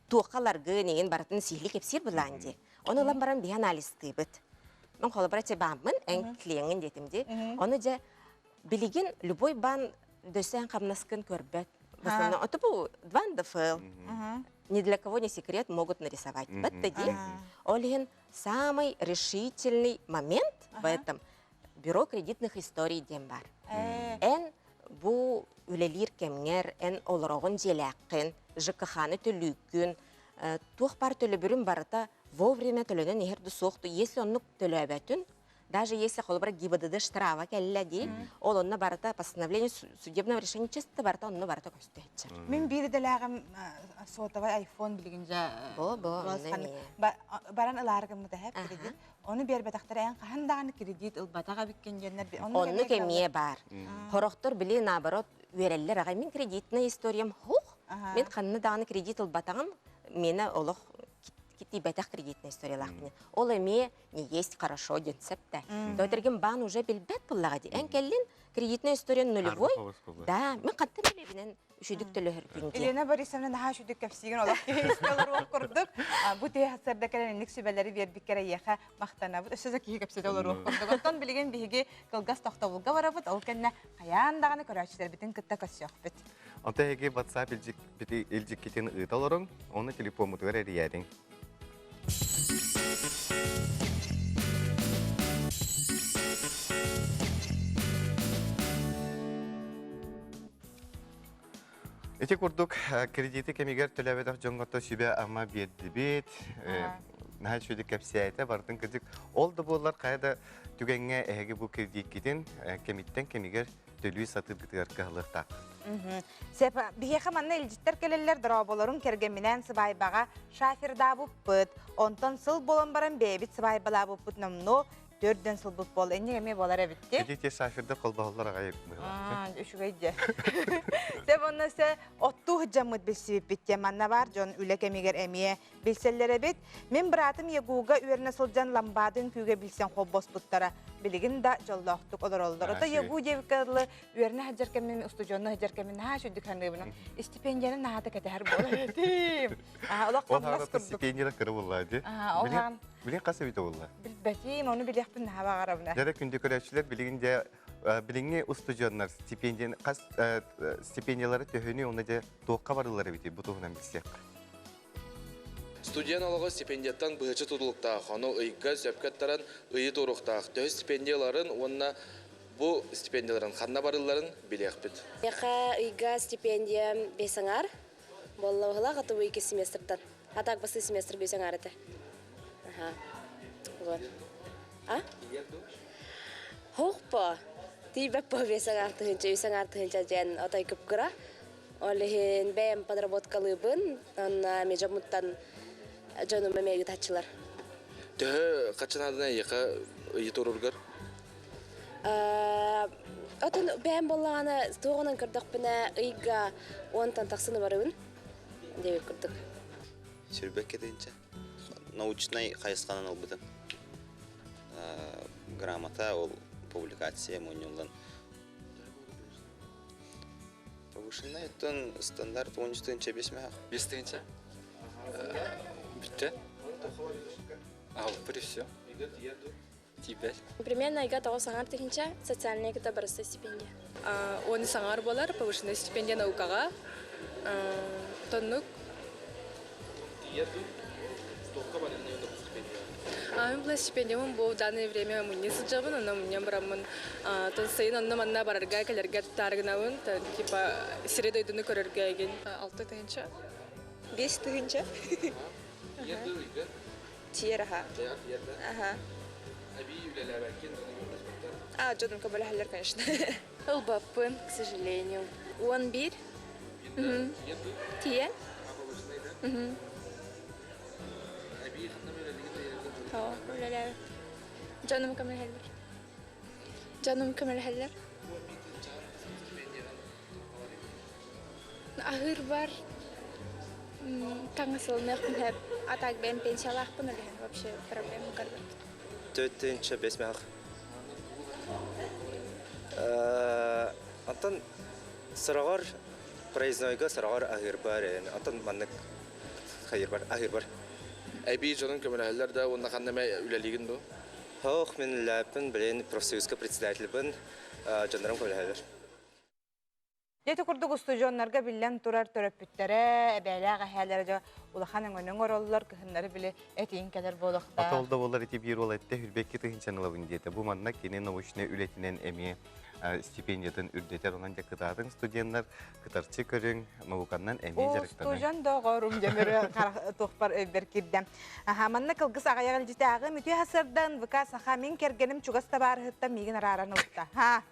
туохха ларгын игин барытын сиһили кэпсиир булаан дии. Ону ылан баран биһи анализтыыбыт. Мин холобура чэ бааммын, эн клиеҥҥин диэтим дии. Ону дьэ билигин любой баан дөссөөн хамнаскын көрбөт. В основном, это был 2 НДФЛ. Ни для кого не секрет, могут нарисовать. Вот тоді Олегин самый решительный момент в этом бюро кредитных историй диэн бар. Эн. Бу үлэлиир кэмҥэр эн олороҕун дьиэлээххин, ЖКХ-ны төлүүгүн, туох баар төлөбүрүн барыта вовремя төлөнөн иһэр да суох, если оннук төлөөбөтүн, даже если холобура ГИБДД штрафа кэллэ дии, ол онно барыта постановление судебного решения чисто барыта онно барыта көстөөччү. Мин биир идэлээҕим сотовай айфон билигин дьэ Бо бо баран ылаары гыммыта хэп кредит. Ону биэрбэтэхтэрэ эн хаһан даҕаны кредит ылбатах эбиккин диэннэр оннук эмиэ баар. Хорохтор били наоборот үөрэллэр аҕай мин кредитная историям хух мен ханна даҕаны кредит ылбатаҕым миэнэ олох тиийбэтэх кредитная историялаахпын. Ол эмиэ не есть хорошо диэн сөп да. Тойтергин баан уже билбэт буллаҕа ди. Эн кэллин кредитная история нулевой. Да, мен хантан билебинен үчүдүк төлөһөргүн диэн. Елена Борисовна наһаа үчүдүк кэпсиигин олох киһи истэ олоруох курдук. Бу тиһэ сарда кэлэн инник сүбэлэри биэрбиккэр эйиэхэ махтанабыт. Өссө да киһи кэпсэтэ олоруох курдук. Оттон билигин биһиги кылгас тохтобулга барабыт. Ол кэннэ хайаан даҕаны көрөөччүлэрбитин кытта көрсүөхпүт. Онто эһиги WhatsApp илдьиккитин ыыта олоруҥ, уонна телефоммутугар эрийээриҥ. Ити курдук кредити кэмигэр төлөөбөтөх дьоҥҥо сүбэ-ама биэрдибит. Наһаа үчүгэйдик кэпсээтэ, барытын кырдьык. Ол да буоллар хайа да түгэҥҥэ эһиги бу кредиккитин кэмиттэн кэмигэр төлүү сатыыргытыгар кыһалыахтаах. Сеп, биһиэхэ манна илдьиттэр кэлэллэр дорооболорун кэргэмминээн сыбаайбаҕа шафердаабыппыт. Онтон сыл буолан баран бэйэбит сыбаайбалаабыппыт номнуо төрдөн сылбыт буол. Энньик эмиэ буолар эбитти. Ити те шафердар холбоһоллор аҕай быһылаах. Үчүгэй дьэ. Сеп онно се оттуу сыдьаммыт билсибиппит диэн манна бар дьон үлэ кэмигэр эмиэ билсэллэр эбит. Мин быраатым ЯГУга үөрэнэ сылдьан ламбаады үҥкүүгэ билсэн холбоспуттара. Билигин да дьоллоохтук олороллор. Ото ЯГУ диэбиккэ дылы үөрэнэ сылдьар кэммин, устудьуонна сылдьар кэммин наһаа үчүгдүк саныыбын. Стипендияны наһаа да кэтэһэр буолар этим. Олох Ол хамнас хаата курдук. стипендияда кыра буолла ди. Ол хаан Билин хас эбитэ буолла? Билбэтим, ону билиэхпин наһаа баҕарабын. Дьэ күндү көрөөччүлэр билигин дьэ билиҥҥи устудьуоннар стипендияны хас стипендиялары төһөнү уонна дьэ туохха барыллар эбитий бу туһунан билсиэххэ. Студент олоҕо стипендияттан быһаччы тутулуктаах, ону ыйга сөпкө аттаран ыйы туоруохтаах. Төһө стипендияларын уонна бу стипендияларын ханна барылларын билиэхпит. Миэхэ ыйга стипендия бес аҥаар буолла быһылаах, а то икки семестртан. А так бастыы семестр бес аҥаар этэ. Аха. Вот. А? Хоохпо. Тиийбэппо бес аҥаар тыһыынча, үс аҥаар тыһыынча диэн отой кып-кыра. Ол иһин бэйэм подработкалыыбын, онно эмиэ дьоммуттан дьонум эмиэ ыытааччылар. Төһө хаччынаадына эйиэхэ ыйы туруоргар? Отон бэйэм буоллаҕына туоҕунан көрдөхпүнэ ыйга уонтан тахсыны барыбын диэбит курдук. Сүрбэккэ тыынча. Научнай хайысханан ылбытым. Грамота ол публикация мунньуллан Повышенный оттон стандарт 13 тыһыынча 5 мөһөх. 5 тыһыынча? Бүтте. Аҕалбыппыт и все. Тиийбэт. Примерно айга тоҕус аҥар тыһыынча социальная кытта барыста стипендия. Уон саҥар буолар повышенная стипендия наукаҕа. Тоннук Тиийэр дуу? Туохха барыҥный онно стипендия? Мин была стипендиямын бу в данное время мунньа сылдьабын, онно мунньан бараммын тон сайын онно манна барарга кэлэргэ туттаарыгынабын, типа сири дойдуну көрөргө эгин. 6 тыһыынча. 5 тыһыынча. Тиэр аха. Аха. Эбии үлэлээбэккин, А, дьонум көмөлөһөллөр, конечно. Ылбаппын, к сожалению. 11. Тиийэн. Эбии Үлэлээбит. Дьонум көмөлөһөллөр. Дьонум көмөлөһөллөр. Аһыыр бар таҥас ылыныахпын сөп. А так бэйэм пенсиялаахпын үлэһэн вообще проблема көрбөт. 4 тыһыынча 5 мөһөх. Онтон сороҕор проезднойга сороҕор аһыыр бар, онтон маннык хайыр бар, аһыыр бар. Эбии дьонун көмөлөһөллөр да уонна ханна эмэ үлэлиигин дуу? Хоох, мин үлэлээппин, билин профсоюзка председательбын, дьоннорум көмөлөһөллөр. Дьэ курдук устудьуоннарга биллэн турар төрөппүттэрэ, эбээлээх эһээлэрэ дьэ улахан өҥөнү оҥороллор, кыһыннары били этиин кэлэр буолуохтаах. Отол да болар ити биир ол этте хүрбекки тыһынчан ылабын диэтэ. Бу манна кини научный үлэтинэн эмиэ стипендиятын үрдэтэр онон дьэ кытаатыҥ студеннар кытарчы көрүҥ науканнан эмиэ дьарыктаныҥ. Устудьон доҕорум дьэмирэ туохпар өйбөр киирдэ. Аха, манна кылгыс аҕыйах илдьитээҕим үтүө сарсыардан ВК Саха мин кэргэним чугас табаарыһыттан миигин арааран ылта. Ха,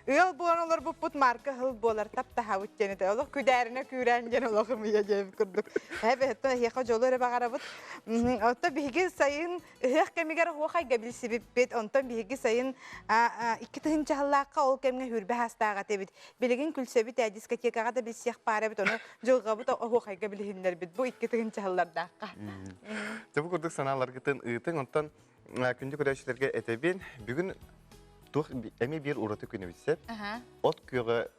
ыал буолан олорбуппут марка хыл буолар таптаһабыт диэн этэ. Олох күдээринэ күүрээн диэн олох ымыйа диэбит курдук. Эбэттэн эһиэхэ дьолу эрэ баҕарабыт. Оттон биһиги сайын ыһыах кэмигэр оһуохайга билсибиппит. Онтон биһиги сайын 2000 сыллаахха ол кэмҥэ хүрбэ хаастаах этибит. Билигин күлсэбит ээ, дискотекаҕа да билсиэх баар эбит, ону дьылҕабыт оһуохайга билиһиннэрбит. Бу 2000 сыллардаахха. Дьэ бу курдук санааларгытын ыытыҥ. Онтон күндү көрөөччүлэргэ этэбин, бүгүн туох эмиэ биир ураты күнү билсэп. От күөҕэ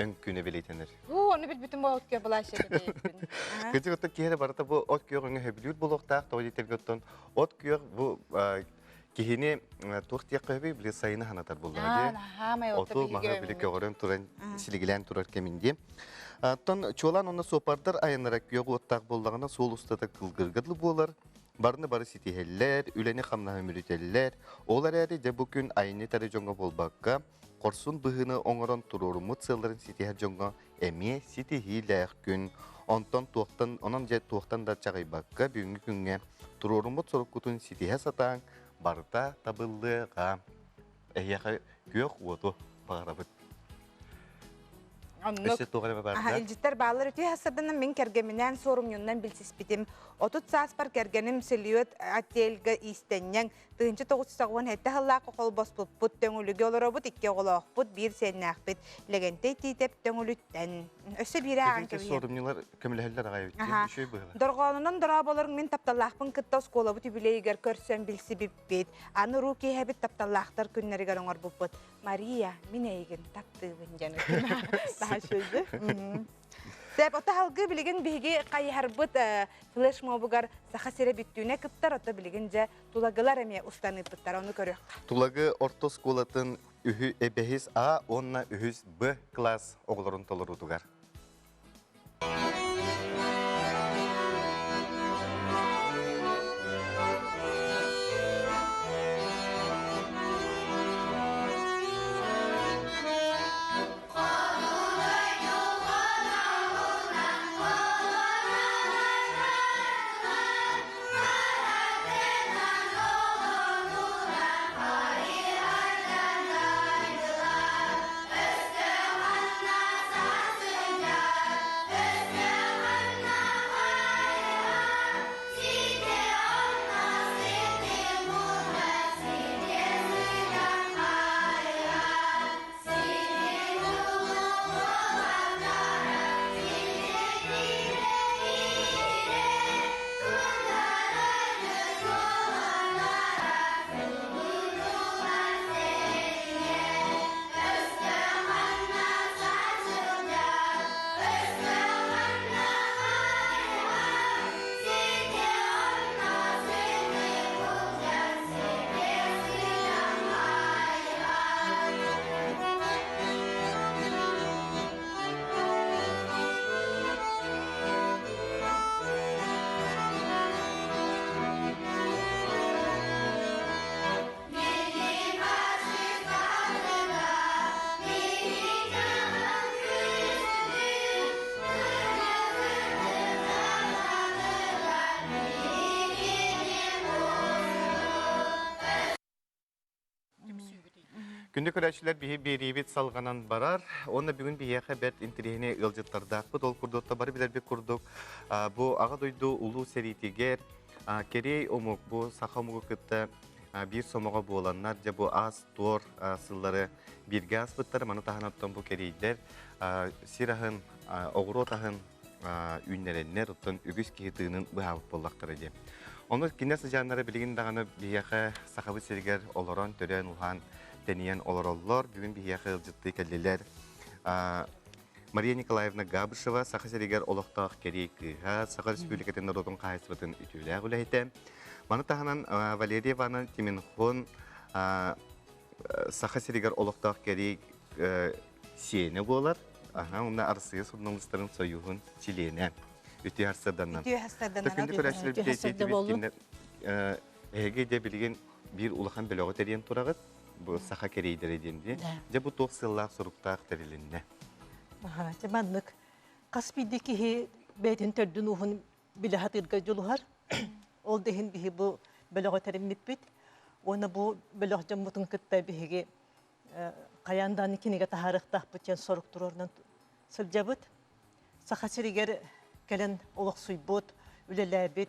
өҥ күнэ бэлиэтэнэр. Уу, ону билбитим бу от күөх былааща кэтэйиппин. Кырдьык оттон киһи эрэ барыта бу от күөх өҥө сөбүлүүр буолуохтаах, тоҕо диэтэргэ оттон от күөх бу киһини туох диэххэ сөбүй, били сайыны санатар буоллаҕа дии. Оту маһы били көҕөрөн туран, силигилээн турар кэмин дии. Оттон чуолаан онно суоппардар айаннара күөх уоттаах буоллаҕына суол устата кылгырга дылы буолар, барыны бары ситиһэллэр, үлэни-хамнаһы мүлүтэллэр. Ол эрээри дьэ бу күн айанньыт эрэ дьоҥҥо буолбакка, хорсун быһыыны оҥорон туруоруммут сыалларын ситиһэр дьоҥҥо эмиэ ситиһиилээх күн. Онтон туохтан, онон дьэ туохтан да чаҕыйбакка бүгүҥҥү күҥҥэ туруоруммут соруккутун ситиһэ сатааҥ, барыта табыллыаҕа. Эһиэхэ күөх уоту баҕарабыт. Оннук. Өссө туох эрэ баар Аха, да? илдьиттэр бааллар үтүө сарданан мин кэргэминээн суорумньуннан билсиспитим. 30 сааспар кэргэним Селиот отельга иистэнньэҥ 1997 сыллаахха холбоспуппут, Төҥүлүгэ олоробут, икки оҕолоохпут, биир сиэннээхпит. Лэгэнтэй Тиитэп Төҥүлүттэн. Өссө биирэ ааҕан Кэбиһиэм. кэбиһиэм. Суорумньулар көмөлөһөллөр аҕай эбит. Аха. Үчүгэй быһыылаах. Дорҕоонунан дорооболоруҥ мин тапталлаахпын кытта оскуолабыт үбүлүөйүгэр көрсөн билсибиппит. Аны уруу киэһэбит тапталлаахтар күннэригэр оҥорбуппут. Мария, мин эйигин таптыыбын диэн наһаа үчүгэй. Сөп, ото халгыы билигин биһиги хайыһарбыт флешмобугар Саха сирэ бүттүүнэ кыттар, ото билигин дьэ тулагылар эмиэ устан ыыппыттар, ону көрүөххэ. Тулагы орто оскуолатын үһү бэһис А уонна үһүс Б класс оҕолорун толоруутугар. Күндү көрөөччүлэр биһи биэриибит салҕанан барар. Уонна бүгүн биһиэхэ бэрт интэриэһинэй ыалдьыттардаахпыт. Ол курдук бары билэрбит курдук бу Аҕа дойду улуу сэриитигэр кэриэй омук бу саха омугу кытта биир сомоҕо буоланнар дьэ бу аас-туор сыллары бииргэ ааспыттар. Маны таһынан оттон бу кэриэйдэр сир аһын, оҕуруот аһын үүннэрэннэр, оттон үгүс киһи тыынын быһаабыт буоллахтара дии. Ону кинилэр сыдьааннара билигин даҕаны биһиэхэ Сахабыт сиригэр олорон, төрөөн-ууһаан, тэнийэн олороллор. Бүгүн биһиэхэ ыалдьыттыы кэллилэр Мария Николаевна Габышева, Саха сиригэр олохтоох кэриэй кыыһа, Саха Республикатын норуотун хаһаайыстыбатын үтүөлээх үлэһитэ. Маны таһынан Валерия Ивановна Тиминхон Саха сиригэр олохтоох кэриэй сиэнэ буолар. Аха, уонна Арассыыйа суруналыыстарын сойууһун чилиэнэ. Үтүө харсыарданнан. Үтүө харсыарданнан. Күндү көрөөччүлэр билигин эһиги дьэ билигин биир улахан бөлөҕү тэрийэн тураҕыт. Бу саха кэриэйдэрэ диэн дии. Дьэ бу туох сыаллаах-соруктаах тэрилиннэ? Дьэ маннык хас биирдии киһи бэйэтин төрдүн ууһун билэ сатыырга дьулуһар. Ол да иһин биһи бу бөлөҕү тэриммиппит. Уонна бу бөлөх дьоммутун кытта биһиги хайаан даҕаны кинигэ таһаарыахтаахпыт диэн сорук туруорунан сылдьабыт. Саха сиригэр кэлэн олохсуйбут, үлэлээбит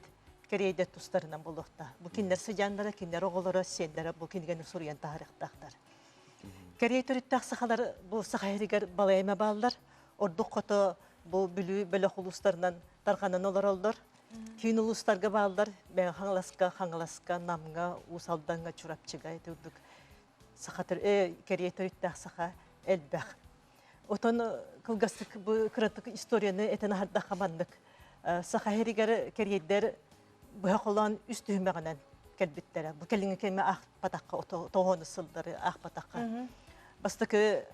кэриэйдэр тустарынан буолуохтаах. Бу кинилэр сыдьааннара, кинилэр оҕолоро, сиэннэрэ бу кинигэни суруйан таһаарыахтаахтар. Кэриэй төрүттээх сахалар бу Саха сиригэр балайма бааллар. Ордук хото бу Бүлүү бөлөх улуустарынан тарҕанан олороллор. Киин улуустарга бааллар Мэҥэ Хаҥаласка, Хаҥаласка, Намҥа, Уус Алдаҥҥа, Чурапчыга ити курдук саха кэриэй төрүттээх саха элбэх. Отон кылгастык бу кыратык историяны этэн аһардахха маннык. Саха сиригэр кэриэйдэр быһа холоон үс түһүмэҕинэн кэлбиттэрэ. Бу кэлиҥҥи кэмҥэ аахпатахха, тоҕоону сыллары аахпатахха. Бастакы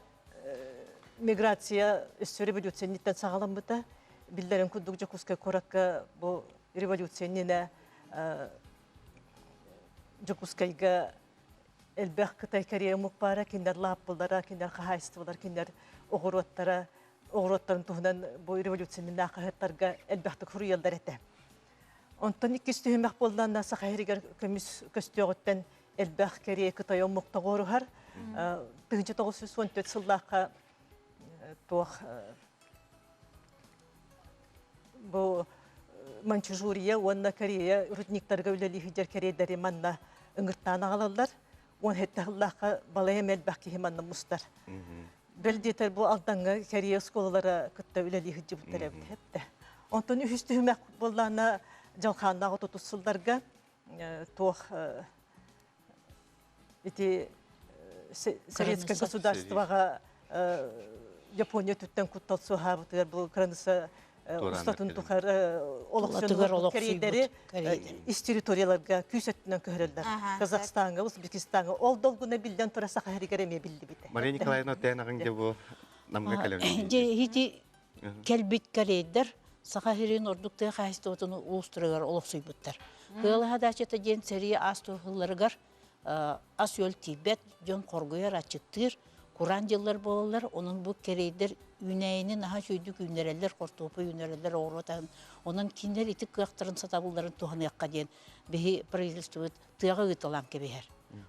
миграция өссө революция инниттэн саҕаламмыта. Биллэрин курдук Дьокуускай куоракка бу революция иннинэ Дьокуускайга элбэх Кытай Корея омук баара, кинилэр лааппылара, кинилэр хаһаайыстыбалар, кинилэр оҕуруоттара, оҕуруоттарын туһунан бу революция иннинээҕи хаһыаттарга элбэхтик суруйаллар этэ. Онтон иккис түһүмэх буоллаҕына Саха сиригэр көмүс көстүөҕүттэн элбэх Корея Кытай омук тоҕуоруһар. 1914 сыллаахха туох бу Маньчжурия уонна Корея рудниктарга үлэлии сылдьар кэриэйдэри манна ыҥыртаан аҕалаллар. Уон сэттэ сыллаахха балайым элбэх киһи манна мустар. Бэл диэтэр бу Алдаҥҥа Корея оскуолалара кытта үлэлии сылдьыбыттар эбит эттэ. Онтон үһүс түһүмэх буоллаҕына дьалхааннаах отутус сылларга туох ити советское государствоҕа Япония өттүттэн куттал суоһаабытыгар бу кыраныса устатын тухары олохсуйбут кэриэйдэри ис территорияларга күүс өттүнэн көһөрөллөр. Казахстаҥҥа, Узбекистаҥҥа ол долгуна биллэн тура Саха сиригэр эмиэ биллибитэ. Мария Николаевна тээн аҕыҥ дьэ бу Намҥа кэлэбин. Дьэ ити кэлбит кэриэйдэр Саха сирин ордук тыа хаһаайыстыбатын улуустарыгар олохсуйбуттар. Кыалаһа даачата диэн сэрии аас туһулларыгар ас-үөл тиийбэт, дьон хоргуйар, аччыктыыр, кураан дьыллар буолаллар. Онон бу кэриэйдэр үүнээйини наһаа үчүгэйдик үүннэрэллэр, хортуоппуй үүннэрэллэр, оҕуруот аһын. Онон кинилэр ити кыахтарын, сатабылларын туһаныахха диэн биһи правительствобыт тыаҕа ыыталаан кэбиһэр.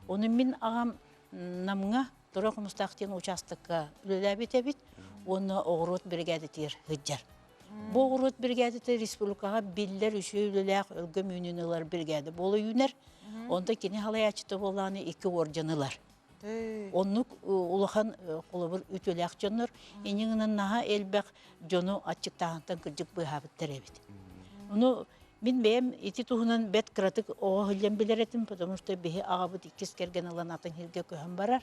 Ону мин аҕам Намҥа Тура Хомустаах диэн учаастакка үлэлээбит эбит уонна оҕуруот биригээдэтигэр сылдьар. Бу оҕуруот биригээдэтэ республикаҕа биллэр үчүгэй үлэлээх өлгөм үүнүүнү ылар биригээдэ буола үүнэр. Онто кини халайааччыта буоллаҕына икки орден ылар. Оннук улахан холобур үтүөлээх дьоннор инньэ наһаа элбэх дьону аччыктааһынтан кырдьык быыһаабыттар эбит. Ону мин бэйэм ити туһунан бэрт кыратык оҕо иһиллэн билэр этим, потому что биһи аҕабыт иккис кэргэн ылан атын сиргэ көһөн барар.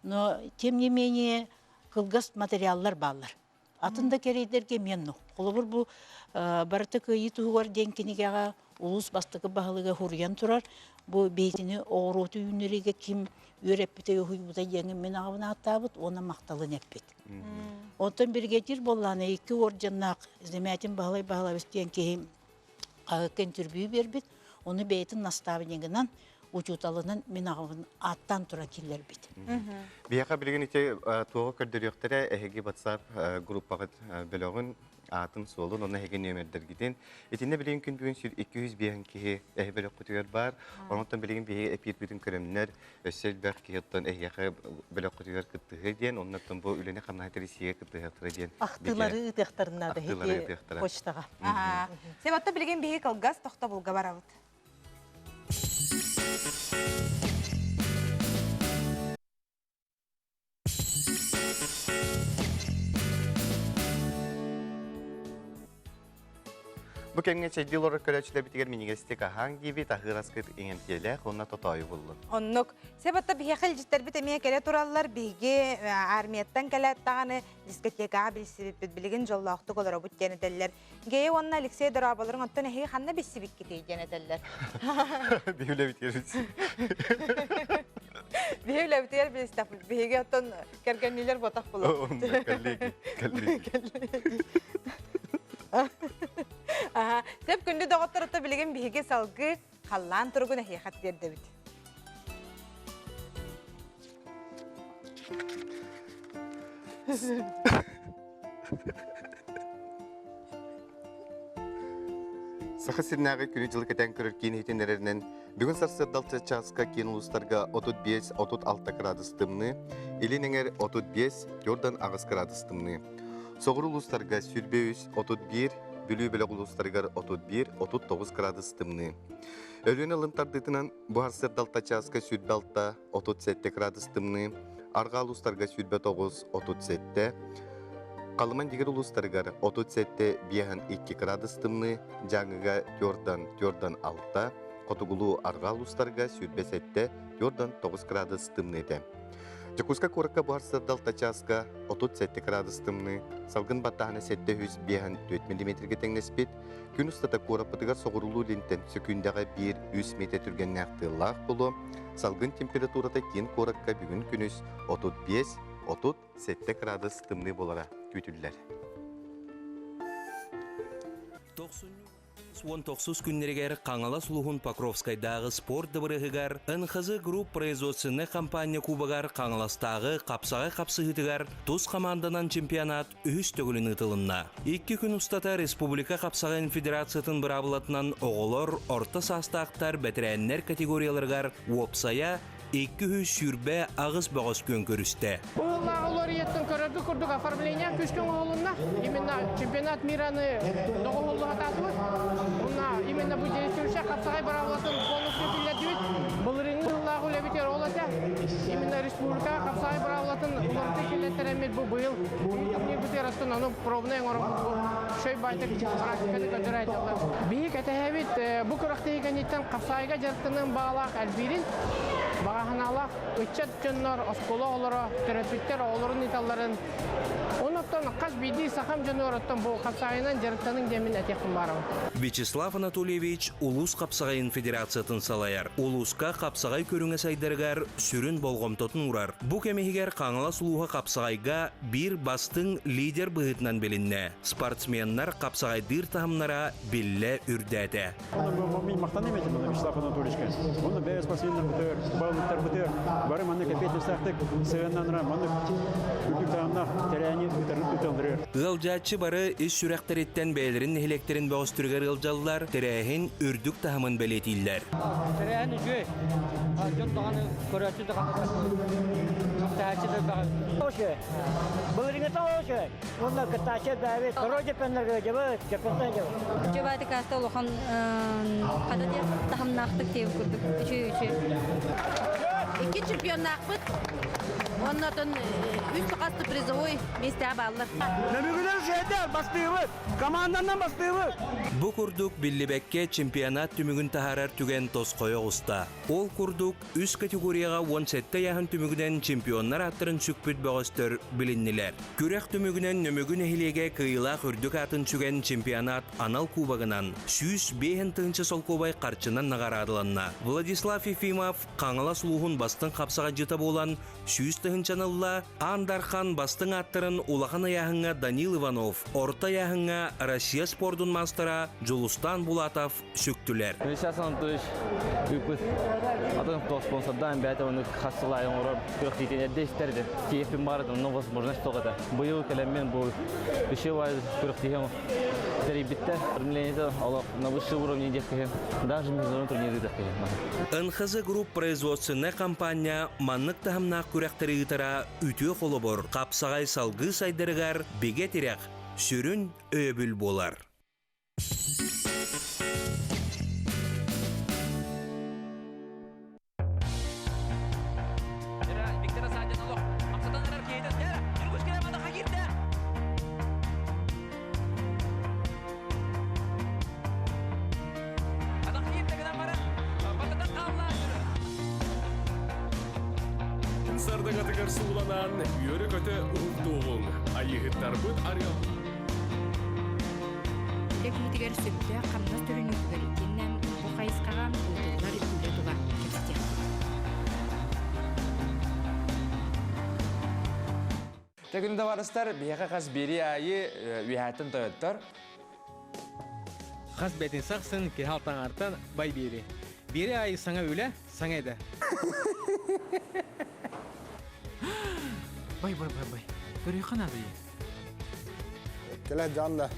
Но тем не менее кылгас материаллар бааллар. Атын да кэриэйдэргэ эмиэ оннук. Холобур бу барыта кыайыы туһугар диэн кинигэҕэ улуус бастакы баһылыга суруйан турар. Бу бэйэтини оҕуруоту үүннэриигэ ким үөрэппитэ, уһуйбута диэҥин мин аҕабын ааттаабыт уонна махталын эппит. Онтон бригадир буоллаҕына икки орденнаах Замятин Баһылай Баһылабыс диэн киһи хаһыакка интервью биэрбит. Ону бэйэтин наставнигынан, учууталынан мин аҕабын ааттаан туран киллэрбит. Биһиэхэ билигин ити туоҕу көрдөрүөхтэрэ эһиги WhatsApp группаҕыт бөлөҕүн аатын-суолун уонна эһиги нүөмэрдэргитин. Итиннэ билигин күн бүгүн 205 киһи эһи бөлөххүтүгэр баар. Онтон билигин биһиги эпиирбитин көрөмнөр өссө элбэх киһи оттон эһиэхэ бөлөххүтүгэр кыттыһыа диэн, оннуттан бу үлэни-хамнаһы тэрийсиигэ кыттыһыахтара диэн. Ахтыылары ыытыахтарын наада Ахтыылары ыытыахтара. почтаҕа. Себатта билигин биһиги кылгас тохтобулга барабыт. Бу кэмҥэ чэйдии олорор көрөөччүлэрбитигэр минньигэстик аһааҥ диибит, аһыыр аскыт иҥэмтиэлээх уонна тотоойу буллун. Оннук. Себатта биһиэхэ илдьиттэрбит эмиэ кэлэ тураллар. Биһиги армияттан кэлээт даҕаны дискотекаҕа билсибиппит. Билигин дьоллоохтук олоробут диэн этэллэр. Гея уонна Алексей дорооболорун оттон эһиги ханна билсибиккитий диэн этэллэр. Биһи үлэбитигэр Биһи үлэбитигэр билистэхпит. Биһиги оттон кэргэнниилэр ботах булабыт. Коллеги, коллеги. Сөп күндү доҕоттор отто билигин биһиги салгыы халлаан туругун эһиэхэ тиэрдэбит. Саха сиринээҕи күнү-дьылы кэтээн көрөр киин иһитиннэрэринэн, бүгүн сарсыарда чааска киин улуустарга 35-36 градус тымныы, илин эҥэр 35, 48 градус тымныы. Соҕуруу улуустарга 23, 31, Бүлүү бөлөх улуустарыгар 31, 39 градус тымныы. Өлүөнэ ылын тардыытынан бу сарсыарда алта чааска 26, 37 градус тымныы, арҕаа улуустарга 29, 37, Халыман дигэр улуустарыгар 37 52 градус тымныы, Дьааҥыга 4 4 6, хотугулуу арҕаа улуустарга 27 4 9 градус тымныы этэ. Дьокуускай куоракка буһар сырдал чааска 37 градус тымныы, салгын баттааһына 754 миллиметргэ тэҥнэспит, Күн устата куораппытыгар соҕуруулуу илинтэн сөкүүндэҕэ 1-3 миэтэ түргэннээх тыаллаах буолуо. Салгын температурата киин куоракка бүгүн күнүс 35-37 градус тымныы буолара күүтүллэр. 19 күннэригэр Хаҥалас улууһун Покровскайдааҕы спорт дыбарыаһыгар НХЗ Групп производственнай компания кубогар Хаҥаластааҕы хапсаҕай хапсыһыытыгар тус хамаанданан чемпионат үһүс төгүлүн ыытылынна. Икки күн устата республика хапсаҕайын федерациятын быраабылатынан оҕолор, орто саастаахтар, бэтэрээннэр категорияларыгар уопсайа 228 бөҕөс күөн көрүстэ. Быһыллааҕы уларыйыттан көрөргө курдук оформление күүскэ оҥоһулунна. Именно чемпионат мираны доҕуһуллуһатаатыбыт. Уонна именно бу действующая хапсаҕай быраабылатын полностью киллэрдибит. Былырыыҥҥы сыллааҕы үлэбитигэр ол этэ. Именно республика хапсаҕай быраабылатын уларытыы киллэртэрэммит бу быйыл турнирбытыгар оттон ону пробнай оҥоробут бу шөй байтык практиканы көрдөрө айдаллар. Биһи кэтэһэбит бу күрэхтэһии кэнниттэн хапсаайга дьарыктаныан баҕалаах элбиирин, баҕаһынаалаах ыччат дьоннор, оскуола оҕолоро, төрөппүттэр оҕолорун ыыталларын Оннуттан хас биирдии сахам дьонугар оттон бу хапсаайынан дьарыктаныҥ диэммин этиэхпин баарабын. Вячеслав Анатольевич улуус хапсаҕайын федерациятын салайар. Улууска хапсаҕай көрүҥэ сайдарыгар сүрүн болҕомтотун уурар. Бу кэм иһигэр Хаҥалас улууһа хапсаҕайга биир бастыҥ лидер быһыытынан билиннэ. Спортсменнар хапсаҕайдыыр таһымнара биллэ үрдээтэ. Мин махтаныам этим Вячеслав Анатольевичка. Оны бэйэ спортсменнарбытыгар, балыктарбытыгар бары маннык эппиэтинэстээхтик сыһыаннанара, маннык үрдүк таһымнаах тэрээһини ыыталларыгар. Ыалдьааччы бары ис сүрэхтэриттэн бэйэлэрин нэһилиэктэрин бөҕөстөрүгэр ыалдьаллар, тэрээһин үрдүк таһымын бэлиэтииллэр. Тэрээһин үчүгэй. Дьон даҕаны, көрөөччү даҕаны кыттааччы да элбэх. Былырыҥҥыта үчүгэй. Уонна кыттааччы элбээбит. Корой дьэппэннэргэ дьэбит, дьэппэнтэн дьэбит. Үчүгэй каста улахан хата диэн таһымнаахтык диэбит курдук үчүгэй үчүгэй. Икки чемпионнаахпыт. Оннотон үс хасты призовой миэстэҕэ бааллар. Нөмүгүлэр үчүгэйдэр, бастыыбыт! Команданан бастыыбыт! Бу курдук биллибэккэ чемпионат түмүгүн таһаарар түгэн тосхойо оҕуста. Ол курдук үс категорияҕа 17 ыйааһын түмүгүнэн чемпионнар ааттарын сүкпүт бөҕөстөр билиннилэр. Күрэх түмүгүнэн Нөмүгү нэһилиэгэ кыайыылаах үрдүк аатын сүгэн чемпионат анал кубогынан 105 тыһыынча солкуобай харчынан наҕараадаланна. Владислав Ефимов Хаҥалас улууһун бастыҥ хапсаҕайдьыта буолан 100 тыһыынчаны ылла, Аан Дархан бастыҥ ааттарын улахан ыйааһыҥҥа Данил Иванов, орто ыйааһыҥҥа Россия спордун маастара Дьулустаан Булатов сүктүлэр. Вячеслав Анатольевич ыыппыт атын спонсордаан бэйэтэ оннук хас сыл аайы оҥорор күрэхтиитин эрдэ истэр этим. Тиийиэхпин баҕарытым, но возможность суох этэ. Быйыл кэлэммин бу еще күрэхтиһи тэрийбиттэр. Оформлениета олох на высший уровне диэх киһи, даже международный турнир ыытар киһи. НХЗ Групп производственнай компания маннык таһымнаах күрэхтэри ыытара үтүө холобур, хапсаҕай салгыы сайдарыгар бигэ тирэх, сүрүн өйөбүл буолар. Сардаҥатыгар сууланан, үөрэ-көтө уһуктуоҕуҥ, айыыһыттарбыт арыал Үлэ киһитигэр сөптөөх хамнас төлөнүүтүгэр итиэннэ бу хайысхаҕа ыытыллар үлэ тула кэпсэтиэхпит. Тегүн табаарыстар, биһиэхэ хас биэрии аайы үөһээттэн тойоттор. Хас бэтин сахсын киһи алтаҥартан бай биэри. Биэри аайы саҥа үлэ, саҥа идэ. Бай, бай, бай, бай. Көрүөххэ наада дии. Кэлэ дьаан да.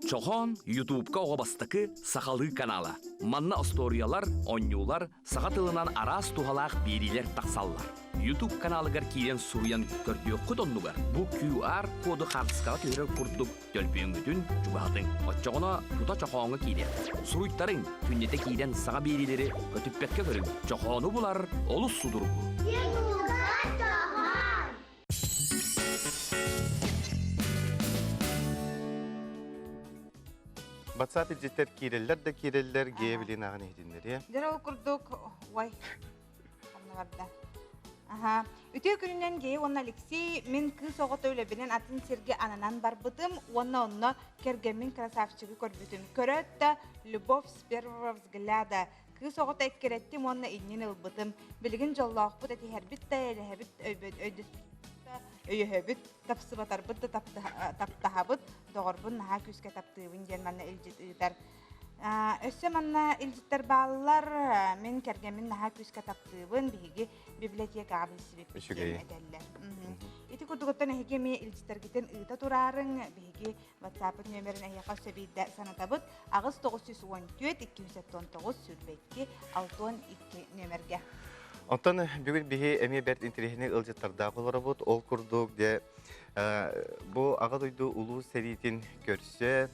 Чохоон Ютубка оҕо бастакы сахалыы канала. Манна остуоруйалар, оонньуулар, саха тылынан араас туһалаах биэриилэр тахсаллар. YouTube каналыгар киирэн суруйан көрдүөххүт оннугар бу QR коду хаартыскаҕа түһэрэр курдук төлпүөҥҥүтүн чугаһатыҥ. Оччоҕуна тута чохооҥҥо киириэх. Суруйтарыҥ, күннэтэ киирэн саҥа биэриилэри көтүппэккэ көрүҥ. Чохоону булар олус судургу. Батсаап илдьиттэр киирэллэр да киирэллэр, гея билин аҕын иһитиннэриэ. Дьэ ол курдук, ой, ханна барда? Аха. Үтүө күнүнэн Гея уонна Алексей, мин кыыс оҕото үлэбинэн атын сиргэ ананан барбытым уонна онно кэргэммин красавчигы көрбүтүм. Көрөөт да, любовь с первого взгляда. Кыыс оҕото эккирэттим уонна иннин ылбытым. Билигин дьоллоохпут этиһэрбит да эйэлэһэбит өйдөспүт да өйөһөбүт, тапсыбатарбыт да таптаһабыт, доҕорбун наһаа күүскэ таптыыбын диэн манна илдьит ыытар. Өссө манна илдьиттэр бааллар. Мин кэргэммин наһаа күүскэ таптыыбын. Биһиги библиотекаҕа билсибиппит диэн этэллэр. Ити курдугуттан эһиги эмиэ илдьиттэргитин ыыта тураарыҥ. Биһиги WhatsApp нүөмэрин эһиэхэ өссө биирдэ санатабыт. 8 914 279 22 62 нүөмэргэ. Онтон бүгүн биһи эмиэ бэрт интэриэһинэй ыалдьыттардаах олоробут. Ол курдук дьэ бу Аҕа дойду улуу сэриитин көрсө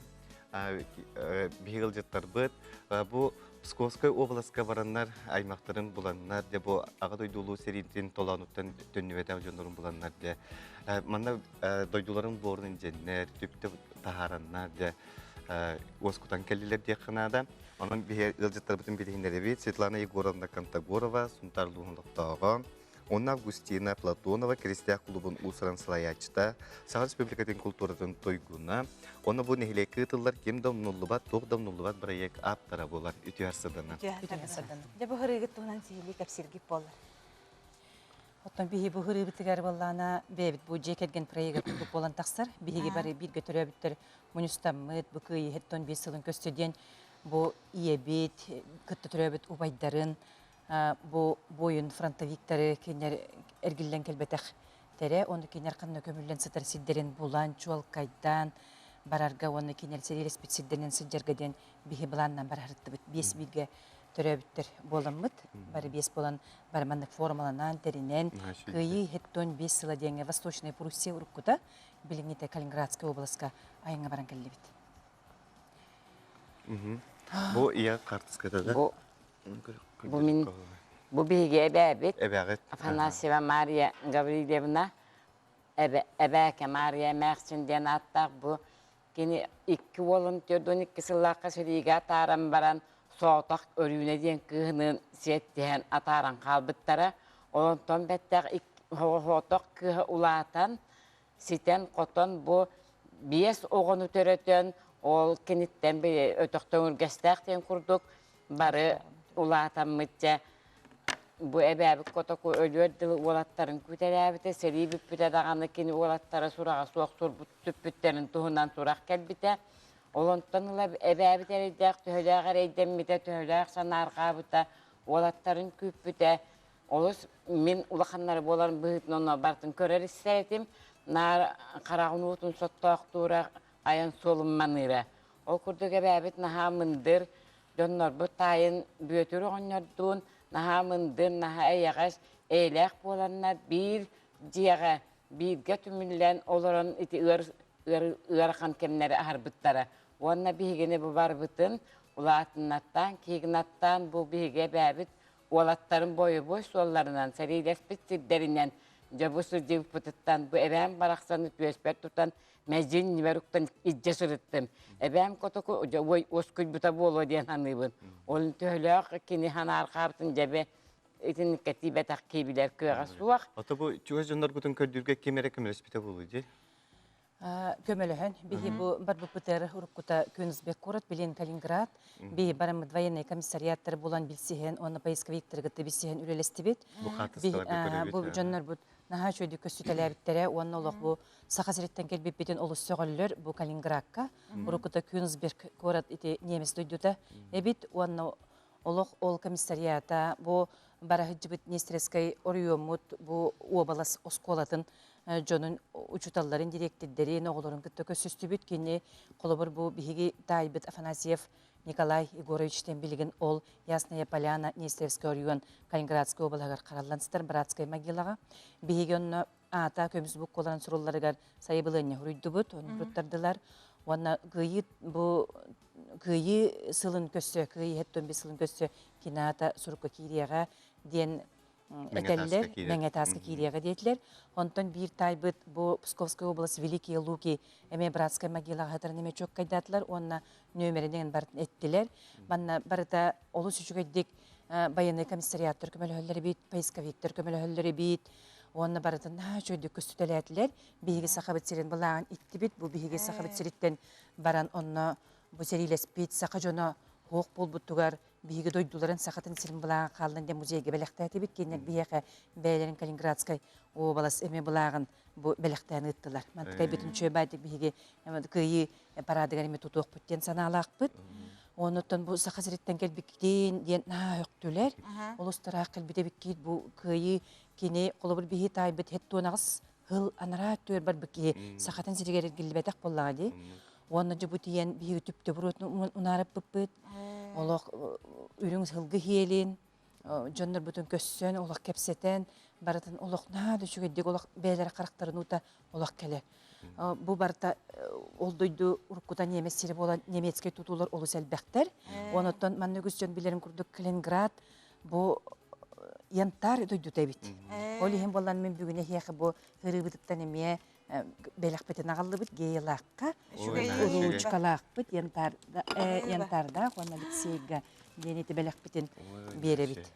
биһиги ыалдьыттарбыт бу Псковскай уобаласка бараннар аймахтарын буланнар дьэ бу Аҕа дойду улуу сэриитин толоонуттан төннүбэтэх дьоннорун буланнар дьэ манна дойдуларын буорун илдьэннэр түптэ таһаараннар дьэ уоскутан кэллилэр диэххэ наада. Онон биһи ыалдьыттарбытын билиһиннэрэбит. Светлана Егоровна Контагорова, Сунтаар улууһун олохтооҕо, Онно Августина Платонова Киристээх клубун уус-уран салайааччыта, Саха Республикатын култууратын туйгуна. Онно бу нэһилиэккэ ыытыллар ким да умнуллубат, туох да умнуллубат бырайыак ааптара буолар. Үтүө арсыдана. Үтүө арсыдана. Дьэ бу хырыыгыт туһунан сиһилии кэпсииргит буоллар. Оттон биһи бу хырыыбытыгар буоллаана бэйэбит бу дьиэ кэргэн проега курдук буолан тахсар. Биһиги бары бииргэ төрөөбүттэр мунньустаммыт, бу кыайыы 75 сылын көстө диэн бу ийэбит, кытта төрөөбүт убайдарын, бу буойун фронтовиктары кинилэр эргиллэн кэлбэтэх тэрэ, ону кинилэр ханна көмүллэн сытар сирдэрин булан, чуолкайдаан барарга уонна кинилэр сэриилэспит сирдэринэн сылдьарга диэн биһи былааннаан бараһырыттыбыт. Биэс бииргэ төрөөбүттэр буоламмыт, бары биэс буолан бары маннык формаланан, тэринэн, Кыайыы хеттон биэс сыла диэҥҥэ Восточная Пруссия уруккута, билиҥҥитэ Калининградскай уобаласка айаҥҥа баран кэллибит. Бу ийэ хаартыската да? Бу Бу мин бу биһиги эбээбит Эбээҕит. Афанасьева Мария Гаврильевна эбэ эбээкэ Мария эмээхсин диэн ааттаах бу кини икки уолун 42 сыллаахха сэриигэ атааран баран соҕотох Өрүүнэ диэн кыыһыныын сиэттиһэн атааран хаалбыттара. Онтон бэттэх соҕотох кыыһа улаатан ситэн-хотон бу биэс оҕону төрөтөн, ол киниттэн өтөхтөҥүргэстээх диэн курдук бары улаатаммыт дьэ бу эбээбит котоку өлүөр дылы уолаттарын күүтэлээбитэ, сэрии бүппүтэ даҕаны кини уолаттара сураҕа суох турбут сүппүттэрин туһунан сурах кэлбитэ. Ол онтон ыла эбээбит эрэйдээх төһөлөөх эрэйдэммитэ, төһөлөөх санаарҕаабыта, уолаттарын күүппүтэ, Олус мин улаханнары буоларын быһыытынан онно барытын көрөр истэр этим. Наар хараҕын уутун соттоохтуура, айан суолун маныыра. Ол курдук эбээбит наһаа мындыр, дьоннорбут таайын Бүөтүр оҕонньордуун наһаа мындыр, наһаа эйэҕэс, эйэлээх буоланнар биир дьиэҕэ бииргэ түмүллэн олорон ити ыар, ыар, ыарахан кэмнэри аһарбыттара. Уонна биһигини бу барбытын улаатыннаттаан, киигинаттаан бу биһиги эбээбит Уолаттарым бойобуой суолларынан, сэриилэспит сирдэринэн дьэ бу сылдьыбыппытыттан бу эбээм барахсаны түөспэр тутан мэлдьи иннибэр уктан илдьэ сырыттым. Эбээм котоку дьэ уой уоскуйбута буолуо диэн саныыбын. Ол төһөлөөх кини санаарҕаабытын дьэбэ итинниккэ тиийбэтэх киһи билэр кыаҕа суох. Ото бу чугас дьонноргутун көрдүүргэ ким эрэ көмөлөспүтэ буолуо дии? Көмөлөһөн биһи бу барбыппытыгар уруккута Кёнигсберг куорат, билин Калининград, биһи бараммыт военный комиссариаттары булан билсиһэн уонна поисковиктары кытта билсиһэн үлэлэстибит. Бу хаартыскаларга Бу дьоннорбут наһаа үчүгэйдик көстүтэлээбиттэрэ уонна олох бу Саха сириттэн кэлбиппитин олус сөҕөллөр бу Калининградка. Уруккута Кёнигсберг куорат ити немец дойдута эбит уонна олох ол комиссариата бу. бара сылдьыбыт Нестерскай оройуоммут бу уобалас оскуолатын дьонун учууталларын, дириэктирдэрин, оҕолорун кытта көрсүстүбүт. Кини холобур бу биһиги таайбыт Афанасьев Николай Егоровичтан билигин ол Ясная Поляна Нестерскай оройуон Калининградскай уобалаһыгар хараллан сытар братскай могилаҕа. Биһиги онно аата көмүс буккуларын сурулларыгар сайабылыанньа суруйдубут, ону туттардылар. Уонна кыайыы бу кыайыы сылын көрсө, кыайыы хэттон сылын көрсө кини аата сурукка киириэҕэ диэн этэллэр, Мэҥэ тааска киириэҕэ диэтилэр. Онтон биир таайбыт бу Псковская область Великие Луки эмиэ братскай могилаҕа сытарын эмиэ чуоккайдаатылар уонна нүөмэринэн барытын эттилэр. Манна барыта олус үчүгэйдик байыаннай комиссариаттар көмөлөһөллөр эбит, поисковиктар көмөлөһөллөр эбит. Уонна барытын наһаа үчүгэйдик көстүтэлээтилэр. Биһиги Сахабыт сирин былааҕын иттибит. Бу биһиги Сахабыт сириттэн баран онно бу сэриилэспит саха дьоно суох буолбутугар биһиги дойдуларын сахатын сирин былааҕа хааллын диэн музейга бэлэхтээтибит. Кинилэр биһиэхэ бэйэлэрин Калининградскай уобалас эмиэ былааҕын бу бэлэхтээн ыыттылар. Мантыкай бүтүн үчүгэй биһиги кыайыы парадыгар эмиэ тутуохпут диэн санаалаахпыт. Оннуттан бу Саха сириттэн кэлбиккитин диэн наһаа өктүлэр. Олус тараах кэлбит эбиккит бу кыайыы кини холобур биһи таайбыт һэт туонаҕыс хыл анараа өттүгэр барбыт киһи сахатын сиригэр эргиллибэтэх буоллаҕа дии. Уонна дьэ бу тиийэн биһиги түптэ буруотун унаарыппыппыт. Олох үрүҥ сылгы хиэлин, дьоннорбутун көссөн, олох кэпсэтэн, барытын олох наһаа да үчүгэйдик олох бэйэлэрэ харахтарын уута олох кэлэр. Бу барыта ол дойду уруккута немец сирэ буолан немецкэй тутуулар олус элбэхтэр. Онуттан манна үгүс дьон билэрин курдук Калининград бу янтарь дойдута эбит. Ол иһин буолан мин бүгүн эһиэхэ бу ырыыбытыттан эмиэ бэлэхпитин аҕаллыбыт геялаахха, уруучукалаахпыт янтардаах уонна Алексейга диэн ити бэлэхпитин биэрэбит.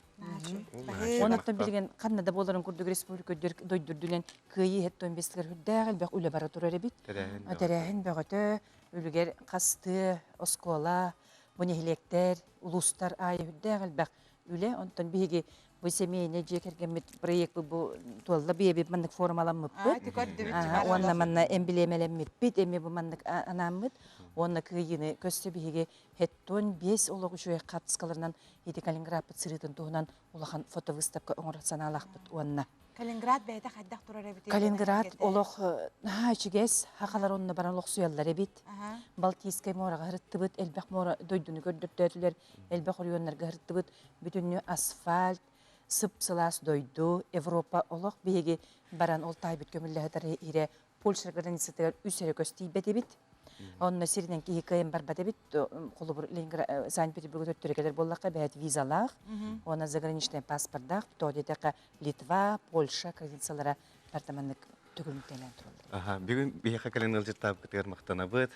Онуттан билигин ханна да буоларын курдук республика дойду үрдүнэн кыайыы иһэттон бестигэр үрдээх элбэх үлэ бара турар эбит. Тэрээһин бөҕөтө, үлүгэр хастыы, оскуола, бу нэһилиэктэр, улуустар аайы үрдээх элбэх үлэ. Онтон биһиги бу семейнэй дьиэ кэргэммит проекпыт бу туолла биэбит маннык формаламмыппыт. Уонна манна эмблемэлэммиппит, эмиэ бу маннык анааммыт. Уонна кыайыыны көстө биһиги хеттон биэс олох үчүгэй хаартыскаларынан ити Калининградпыт сырыытын туһунан улахан фотовыставка оҥорор санаалаахпыт уонна Калининград бэйэтэ хайдах турар эбитий? Калининград олох наһаа үчүгэс, хахалар онно баран олохсуйаллар эбит. Балтийскай муораҕа ырыттыбыт, элбэх муора дойдуну көрдөртөөтүлэр, элбэх оройуоннарга ырыттыбыт. Бүтүннүү асфальт, сып-сылаас дойду, Европа олох биһиги баран ол таайбыт көмүллэһэ иһирэ Польша границатыгар үс эрэ көс тиийбэт эбит. Онно сиринэн киһи кыайан барбат эбит. Холобур, Ленинград, Санкт-Петербурга төттөрү кэлэр буоллахха, бэйэт визалаах, уонна заграничный паспордаах, тоҕо диэтэххэ, Литва, Польша границалара бартаманнык төгүрүмтэлээн тураллар. Аха, бүгүн биһиэхэ кэлэн ыалдьыттаабыккытыгар махтанабыт.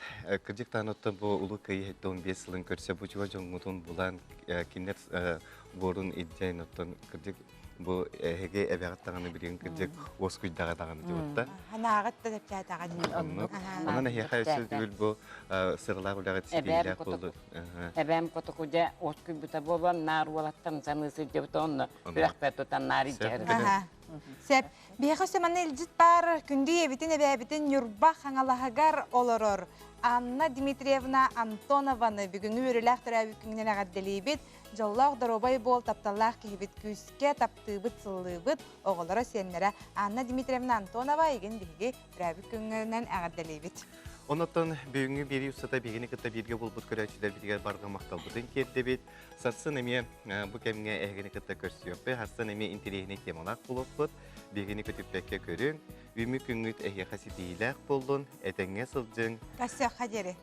Кырдьык даҕаны бу Улуу Кыайыы 75 сылын көрсө бу чугас дьоҥҥутун булан, кинилэр буорун илдьэн, оттон кырдьык бу эһиги эбэҕит даҕаны билигин кырдьык уоскуйдаҕа даҕаны дьыбытта. Санааҕыт да чэпчээтэҕэ дии. Оннук. Онон эһиэхэ өссө төгүл бу сыралаах үлэҕит ситиһиилээх буоллун. Эбээм котоку дьэ уоскуйбута буолан наар уолаттан саныы сылдьыбыта онно үрэхпэр тутан наар илдьэ Сөп. Биһиэхэ өссө манна илдьит баар күндү ийэбитин эбээбитин Ньурба Хаҥалаһыгар олорор Анна Дмитриевна Антонованы бүгүҥҥү үөрүүлээх төрөөбүт күҥүнэн эҕэрдэлиибит. Дьоллоох доруобай буол, тапталлаах киһибит күүскэ таптыыбыт, сыллыыбыт, оҕолоро, сиэннэрэ Анна Дмитриевна Антонова игин биһиги төрөөбүт күҥҥүнэн эҕэрдэлиибит. Онотон бүгүҥҥү биэрии устата биһигини кытта бииргэ буолбут көрөөччүлэрбитигэр барҕа махталбытын тиэрдэбит. Сарсын эмиэ бу кэмҥэ эһигини кытта көрсүөхпүт. Сарсын эмиэ интэриэһинэй темалаах буолуохпут. Биһигини көтүппэккэ көрүҥ. Үүммүт күҥҥүт эһиэхэ ситиһиилээх буоллун, этэҥҥэ сылдьыҥ. Көрсүөххэ диэри.